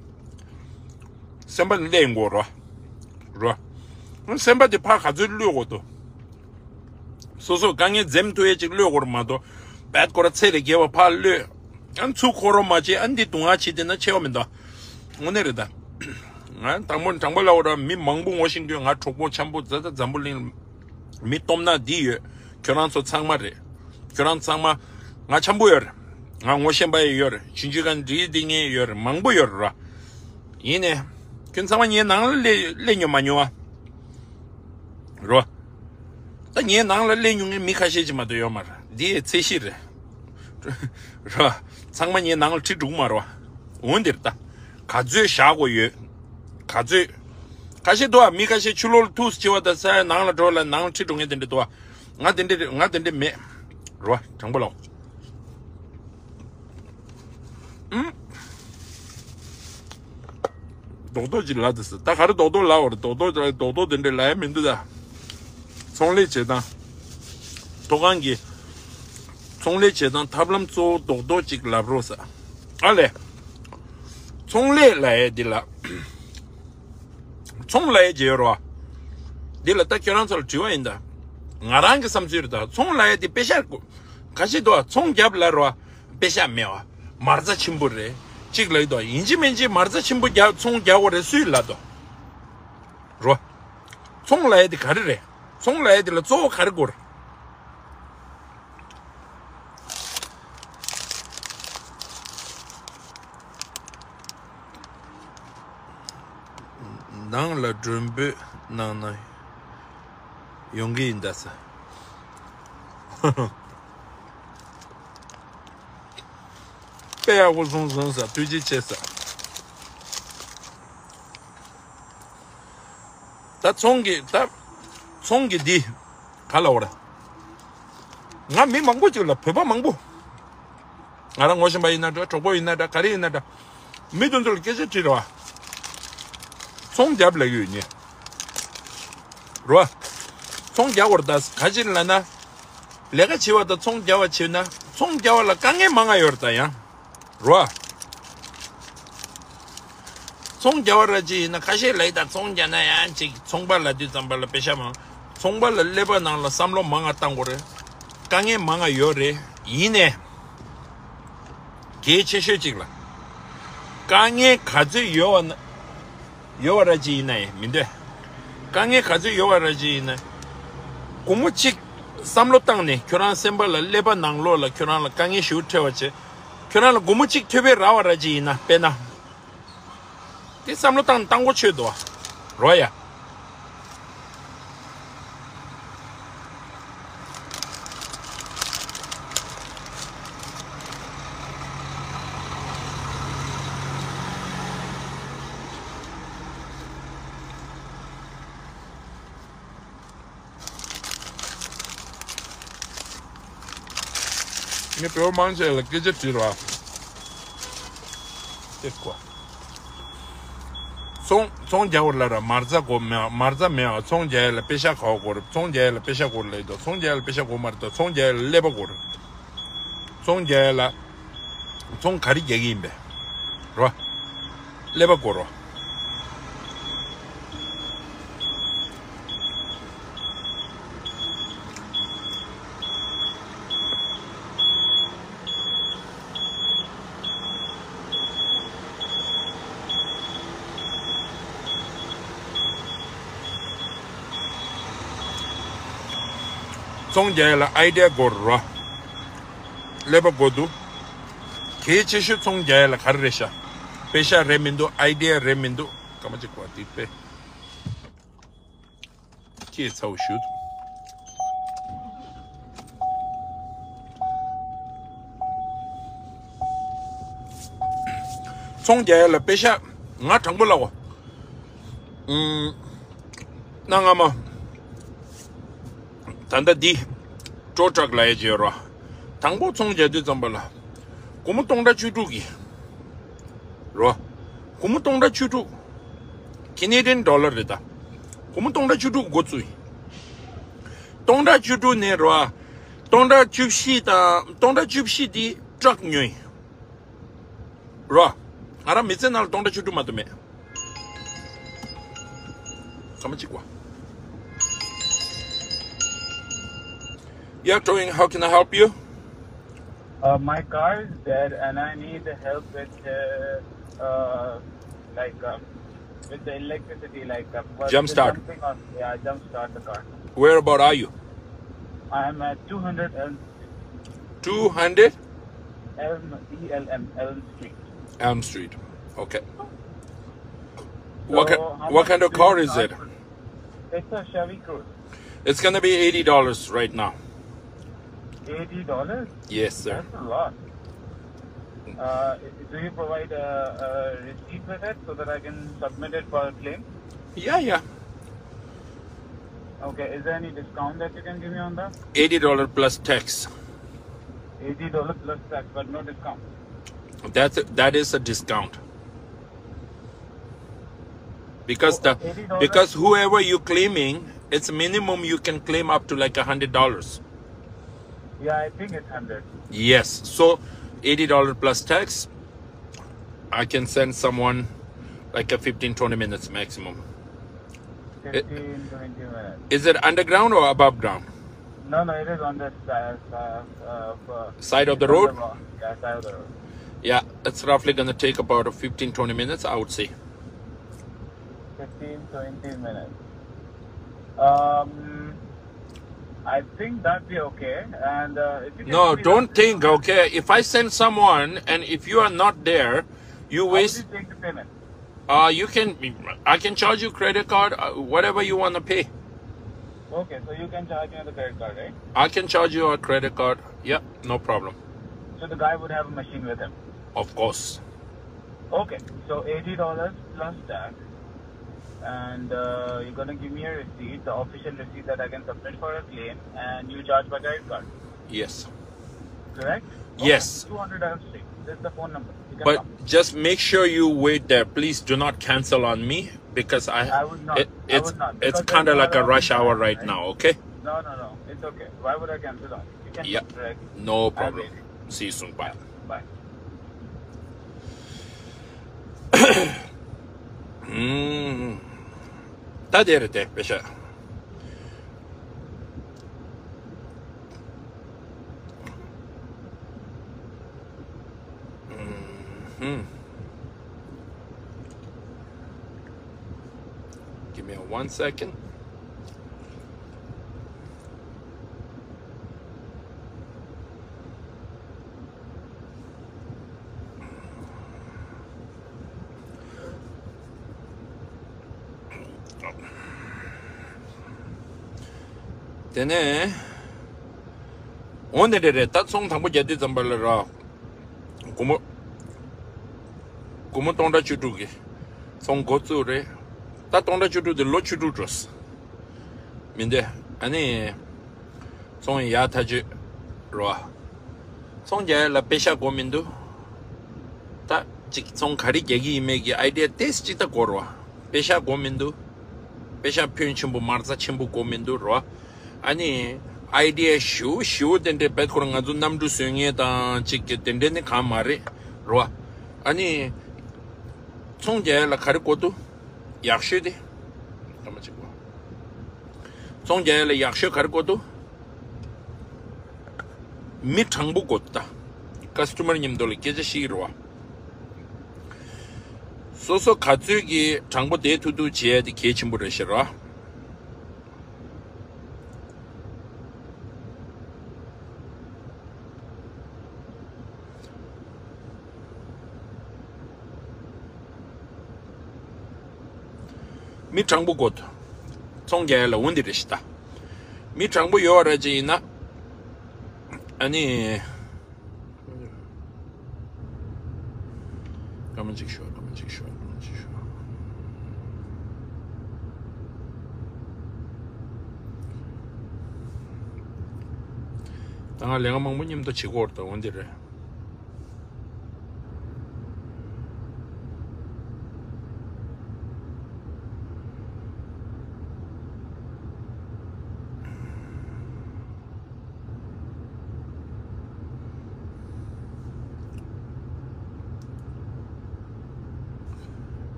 སེམས་པ་ནས་སླེབས་ཡོང་གི་ཡོད་རོ། རོ། སེམས་པ་དེ་ཕར་ག་ཚོད་གློད་དགོས་འདུག་སོ་སོ་དཀའ་ངལ་འཛེམ་ཐུབ་ཡས་ཅིག་གློད་དགོས་རེད་མ་གཏོགས། བད་ཁོ་ར་ཚད་ལས་བརྒལ་བ་ཕར་གློད། ཨ་ཚུར་ཁོ་རོ་མ་བྱེད་ཨ་འདི་སྡུག་བསྔལ་བྱེད་དེ་ན་ཆེ་བ་མི་འདུག་དངོས་གནས་རེད་ད། ང་དང་པོ་དྲང་པོ་ལབ་པ་ར་མི་མང་པོ་ངོ་ཤེས་ཀྱི་ཡོད། ང་གྲོགས་པོ་འཆམ་པོ་ཛ་ད་འཛམ་བུ་གླིང་མི་སྟོབས་ན་འདི་ཡོད། ཁྱོད་རང་ཚོ་ཚང་མ་རེད། ཁྱོད་རང་ཚང་མ། ང་འཆམ་པོ་ཡོད་རེད། ང་ངོ་ཤེས་པ་ཡི་ཡོད་རེད། ཆུང་ཆུང་ག་འདྲིས་འདི་ངས་ཡོད་རེད། མང་པོ་ཡོད་རེད་ར། ཡིན་ནས། ཁྱོད་ཚང་མ་ངའི་ནང་ལ་སླེབས་སླེབས་མྱོང་མ་མྱོང་བ། རོ། ད་ངའི་ནང་ལ་སླེབས་མྱོང་མཁན་མི་ཁ་ཤས་ཅིག་མ་གཏོགས་ཡོད་མ་རེད། འདི་ཡི་ཚད་གཞི་རེད། རོ། ཚང་མ་ངའི་ནང་ལ་ཁྲིད་འགྲོ་གི་མ་རེད་བ། འོན་ཏེ་ད། ག་ཚོད་བཞག་དགོས་ཡོད། ག་ཚོད། ཁ་ཤས་འདུག་ཨ། མི་ཁ་ཤས་ཕྱི་ལོགས་ལ་ཐུགས་སུ་ཆེ་བ་དང་ས་ཡ་ནང་ལ་འགྲོ་ལ་ནང་ལ་ཁྲིད་འགྲོ་མཁན་དེ་འདྲ་འདུག་ཨ། ང་དེ་འདྲ་རེད། ང་དེ་འདྲ་མེད། རོ། དྲང་པོ་ལབ། ཨུམ། རྡོག་རྡོག་ཅིག་ལབ་དུས་ད་ག་རེ་རྡོག་རྡོག་ལབ་བར་རྡོག་རྡོག་རྡོག་རྡོག་དེ་འདྲ་ལབ་ཡ་མི་འདུག་ད། ཚོང་ལས་བྱེད་སྟངས། ཐོག་ཁང་གི་ཚོང་ལས་བྱེད་སྟངས་ཐབས་ལམ་གཙོ་བོ་རྡོག་རྡོག་ཅིག་ལབ་རོགས་ཟེར། ཨ་ལས། ཚོང་ལས་ལབ་ཡ་འདི་ལ། ཚོང་ལབ་ཡ་ཅིག་ཡོད་རེད་བ། འདི་ལ་ད་ཁྱོད་རང་ཚོ་ལ་དྲི་བ་ཡིན་ད། ང་རང་གི་བསམ་ཚུལ་རེད་ད། ཚོང་ལབ་ཡ་འདི་དཔེ་ཤ་དགོས། ག་ཞིག་འདུག་བ། ཚོང་རྒྱབ་ལབ་རེད་བ། དཔེ་ཤ་མེད་བ། མ་རྩ་ཆེན་པོ་རེད། གཅིག་ལབ་ཀྱི་འདུག་ཡིན་གཅིག་མིན་གཅིག་མ་རྩ་ཆེན་པོ་རྒྱབ་ཚོང་རྒྱག་དགོས་རེད་སུས་ལབ་འདུག་རོ། ཚོང་ལབ་ཡ་དེ་ག་རེ་རེད། ཚོང་ལབ་ཡ་དེ་ལ་གཙོ་བོ་ག་རེ་དགོས་རེད། ནང་ལ་མགྲོན་འབོད་གནང་ན་ཡོང་གི་ཡིན་ད་ས། དཔེ་ཡག་པོ་གསུངས་སོང་ས། ཐུགས་རྗེ་ཆེ་ས། ད་ཚོང་གི་ད། ཚོང་གི་འདི། ག་ལ་འོ་ར། ང་མི་མང་པོ་ཅིག་ལ་བོད་པ་མང་པོ། ང་རང་ངོ་ཤེས་པ་ཡིན་ན་འདྲ་གྲོགས་པོ་ཡིན་ན་འདྲ་ག་རེ་ཡིན་ན་འདྲ། མི་དེ་ཚོ་ལ་སྐད་ཆ་དྲིས་ར་བ། ཚོང་རྒྱབ་ལབ་ཀྱི་ཡོད་ཉེ། རོ། ཚོང་རྒྱག་དགོས་རེད་ད་ག་ཅི་ལབ་ན། ལས་ཀ་བྱེད་པ་དང་ཚོང་རྒྱག་པ་བྱེད་ན་ཚོང་རྒྱག་པ་ལ་དཀའ་ངལ་མང་ང་ཡོད་རེད་ད་ཡང་། རོ། ཚོང་རྒྱག་པ་ར་ཅི་ཡིན་ན་ཁ་ཤས་ལ་ཡི་ད་ཚོང་རྒྱག་ན་ཡང་ཅིག་ཚོང་པ་ལ་དུས་ཙམ་པ་ལ་པེ་ཤ་མང་། ཚོང་པ་ལ་ཀླད་པ་ནང་ལ་བསམ་བློ་མང་ང་བཏང་དགོས་རེད། དཀའ་ངལ་མང་ང་ཡོད་རེད། ཡིན་ནས། གལ་ཆེ་ཤོས་གཅིག་ལ། དཀའ་ངལ་ག་ཚོད་ཡོད་བ་ན། ཡོད་བ་ར་ཅི་ཡིན་ན་ཡང་མི་འདོད། དཀའ་ངལ་ག་ཚོད་ཡོད་བ་ར་ཅི་ཡིན་ན། སྒོར་མོ་གཅིག་བསམ་བློ་བཏང་ནས་ཁྱོད་རང་སེམས་པ་ལ་ཀླད་པ་ནང་ལོགས་ལ་ཁྱོད་རང་ལ་དཀའ་ངལ་ཞེ་པོ་འཕྲད་པ་བྱས། ཁྱོད་རང་ལ་སྒོར་མོ་གཅིག་ཐོབ་པའི་རག་བ་ར་ཅི་ཡིན་ན་དཔེར་ན། དེ་བསམ་བློ་བཏང་བཏང་གོ་ཆོད་དོ། རོ་ཡ། ངས་བོད་མང་ཆེ་ལ་སྐད་ཆ་དྲིས་ར། ཅེས་གོ། ཚོང་ཚོང་རྒྱག་བར་ལ་ར་མ་རྩ་གོ་མེད་མ་རྩ་མེད་ཨ། ཚོང་རྒྱག་ཡ་ལ་པེ་ཤ་ག་བ་དགོས་རེད། ཚོང་རྒྱག་ཡ་ལ་པེ་ཤ་དགོས་རེད་ལབ་ཡོད། ཚོང་རྒྱག་ཡ་ལ་པེ་ཤ་དགོས་མ་རེད་ད། ཚོང་རྒྱག་ཡ་ལ་ཀླད་པ་དགོས་རེད། ཚོང་རྒྱག་ཡ་ལ་ཚོང་ག་རེ་རྒྱག་གི་ཡིན་པས་ར། ཀླད་པ་དགོས་ར། ཚོང་རྒྱག་ཡ་ལ་ཨའི་ཌི་ཡ་དགོས་ར། ཀླད་པ་དགོས་འདུག་གལ་ཆེ་ཤོས་ཚོང་རྒྱག་ཡ་ལ་ག་རེ་རེད་ཤག་པེ་ཤ་རེད་མི་འདུག་ཨའི་ཌི་ཡ་རེད་མི་འདུག་སྐར་མ་གཅིག་གོ་དེ་པེ། ཁྱེད་ཚ་བོ་ཞུ། ཚོང་རྒྱག་ཡ་ལ་པེ་ཤ་ང་དྲང་པོ་ལབ་གོ། ཨུམ། གནའ་སྔ་མོ། ད་ལྟ་འདི་ཀྲོ་ཊག་ལབ་ཡ་ཅིག་ཡོད་ར། དང་པོ་ཚོང་རྒྱག་དུས་ཙམ་པ་ལ། སྒོར་མོ་སྟོང་ཕྲག་བཅུ་དྲུག་གི་རོ། སྒོར་མོ་སྟོང་ཕྲག་བཅུ་དྲུག Canadian dollar རེད་ད། སྒོར་མོ་སྟོང་ཕྲག་བཅུ་དྲུག་འགོ་བཙུགས་ཡིན། སྟོང་ཕྲག་བཅུ་དྲུག་ནས་རོ། སྟོང་ཕྲག་བཅུ་བཞི་དང་སྟོང་ཕྲག་བཅུ་བཞི་དེ་ཊག་ཉོས་ཡིན། རོ། ང་རང་མི་ཚེ་ནང་ལ་སྟོང་ཕྲག་བཅུ་དྲུག་མ་གཏོགས་མེད། ཚང་མ་གཅིག་པ། Yeah, Toying, how can I help you? Uh, my car is dead and I need help with, uh, uh, like, uh, with the electricity, like, uh, what- Jump start. Something on, yeah, jump start the car. Where about are you? I am at two hundred Elm Street. Two hundred? Elm, E L M, Elm Street. Elm Street. Okay. What, so ki- how what much kind of do you car is it? Charge for- It's a Chevy Cruze. It's gonna be eighty dollars right now. Eighty dollars? Yes, sir. That's a lot. Uh, do you provide a, a receipt with it so that I can submit it for a claim? Yeah, yeah. Okay, is there any discount that you can give me on that? Eighty dollar plus tax. Eighty dollar plus tax, but no discount. That's a, that is a discount. Because the because whoever you claiming, it's minimum you can claim up to like a hundred dollars. Yeah, I think it's hundred. Yes. So eighty dollar plus tax. I can send someone like a fifteen twenty minutes maximum. Fifteen twenty minutes. Is it underground or above ground? No, no, it is on the side, uh, uh, uh, side of the road? Yeah, side of the road. Yeah, it's roughly gonna take about a fifteen twenty minutes, I would say. Fifteen twenty minutes. Um, I think that'd be okay. And, uh, if you can No, don't think, okay? If I send someone and if you are not there, you waste. How would you take the payment? Uh, you can, I can charge you credit card, uh, whatever you want to pay. Okay, so you can charge me the credit card, right? I can charge you a credit card. Yeah, no problem. So the guy would have a machine with him? Of course. Okay, so eighty dollars plus tax. And, uh, you're gonna give me a receipt, the official receipt that I can submit for a claim, and you charge by credit card. Yes. Correct? Yes. Okay, two hundred Elm Street. This is the phone number. You can come. But just make sure you wait there. Please do not cancel on me because I, I would not. It, I would not. Because it's kind of like a rush hour right now, okay? No, no, no. It's okay. Why would I cancel on you? You can come direct. Yeah. No problem. I'll wait. See you soon. Bye. Bye. ད་དེ་རེད་དེ་པེ་ཤ། Give me a one second. དེ་ནས་འོ་ནི་རེད་རེད། ད་ཚོང་དང་པོ་རྒྱག་དུས་ཙམ་པ་ལ་ར། སྒོར་མོ། སྒོར་མོ་སྟོང་ཕྲག་བཅུ་དྲུག་གི་ཚོང་འགོ་བཙུགས་རེད། ད་སྟོང་ཕྲག་བཅུ་དྲུག་དེ་ལོ་བཅུ་དྲུག་འགྲོ། མི་འདི་ཨ་ནི། ཚོང་ཡག་ཐག་ཆོད་རོ། ཚོང་རྒྱག་ཡ་ལ་པེ་ཤ་དགོས་མི་འདུག་ད་ཅིག་ཚོང་ག་རེ་རྒྱག་གི་ཡིན་མེད་ཀྱི་ཨའི་ཌི་ཡ་ཏོག་ཙམ་ཅིག་ད་དགོས་རེད་བ། པེ་ཤ་དགོས་མི་འདུག་པེ་ཤ་ཕོན་ཆེན་པོ་མ་རྩ་ཆེན་པོ་དགོས་མི་འདུག་རེད་བ། ཨ་ནི་ཨའི་ཌི་ཡ་ཞེ་པོ་ཞེ་པོ་དེ་འདྲའི་བེད་ཁོ་རང་ང་ཚོ་གནམ་གྲུ་བཟོ་མཁན་དང་ཅིག་གི་དེ་འདྲའི་ནི་གང་མ་རེད་རེད་བ། ཨ་ནི་ཚོང་རྒྱག་ཡ་ལ་ག་རེ་དགོས་འདུག་ཡག་ཤོས་དེ། ཚོང་རྒྱག་ཡ་ལ་ཡག་ཤོས་ག་རེ་དགོས་འདུག་མི་དྲང་པོ་དགོས་འདུག་ད་ཀ་སི་ཊ་མར་མཉམ་དུ་ལ་སྐད་ཆ་བཤད་ཀྱི་རེད་བ། སོ་སོ་ག་ཚོད་ཀྱིས་དྲང་པོ་བསྡད་ཐུབ་ཐུབ་བྱེད་ཡ་དེ་གལ་ཆེན་པོ་རེད་ཤག་ར། མི་དྲང་པོ་དགོས། ཚོང་རྒྱག་ཡ་ལ་འོ་འདི་རེད་ཤི་ད། མི་དྲང་པོ་ཡོད་ར་ཅིག་ཡིན་ན། ཨ་ནི། སྐར་མ་གཅིག་ཤོག་སྐར་མ་གཅིག་ཤོག་སྐར་མ་གཅིག་ཤོག་ད་ང་ལས་ཀ་མང་པོ་མཉམ་དུ་བྱེད་དགོས་རེད་ད་འོ་འདི་རེད།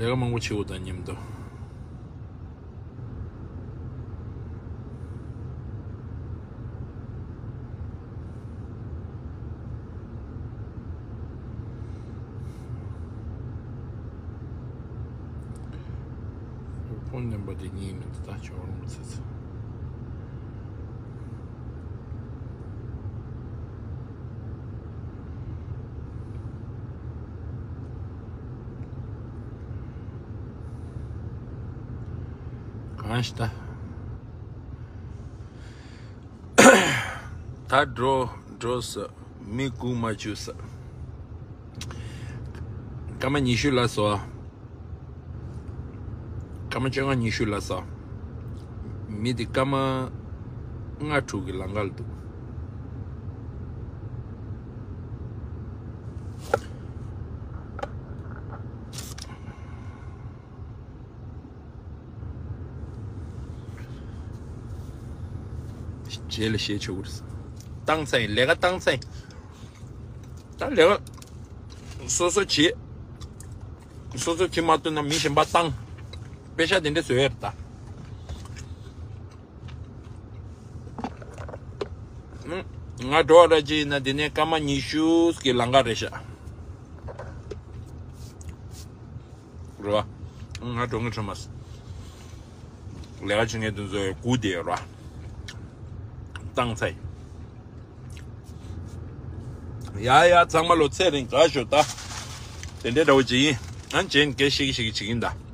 ལས་ཀ་མང་པོ་བྱེད་དགོས་དང་མཉམ་དུ། ཕོན་ནམ་བར་དེ་གཉིས་འདུག་ད་ཆོག་རུང་ཚེ་ཚེ། གང་ཞིག་ད། ད་འགྲོ་འགྲོ་ས་མི་སྒུག་མ་བཅུག་ས། སྐར་མ་ཉི་ཤུ་ལ་སོ། སྐར་མ་བཅོ་ལྔ་ཉི་ཤུ་ལ་སོ། མི་དེ་སྐར་མ་ལྔ་དྲུག་གི་ལམ་ཁ་ལ་འདུག་རྗེས་ལ་བཤད་ཆོག་གི་རེད། བཏང་ཚར་ཡིན་ལས་ཀ་བཏང་ཚར་ཡིན། ད་ལས་ཀ་སོ་སོ་བྱེད། སོ་སོ་བྱེད་མ་ཐུབ་ན་མི་གཞན་པ་བཏང་། པེ་ཤ་དེ་འདྲ་བཟོ་ཡ་རེད་ད། ང་འགྲོ་བ་ར་ཅི་ཡིན་ན་དེ་ནས་སྐར་མ་ཉི་ཤུ་གི་ལམ་ཁ་རེད་ཤག་རེད་བ། ང་འགྲོ་ངེས་བྱུང་མ་སོང་། ལས་ཀ་བྱེད་མཁན་དེ་ཚོ་སྒུག་བསྡད་ཡོད་རེད་བ། བཏང་ཚར་ཡིན། ཡ་ཡ་ཚང་མ་ལོ་ཚེ་རིང་དགའ་ཤོག་ད། དེ་འདྲའི་འདྲ་བོ་ཅིག་ཡིན། ཨ་ནི་རྗེས་ནས་སྐད་ཤིག་ཤིག་བྱེད་ཀྱིན་གདའ།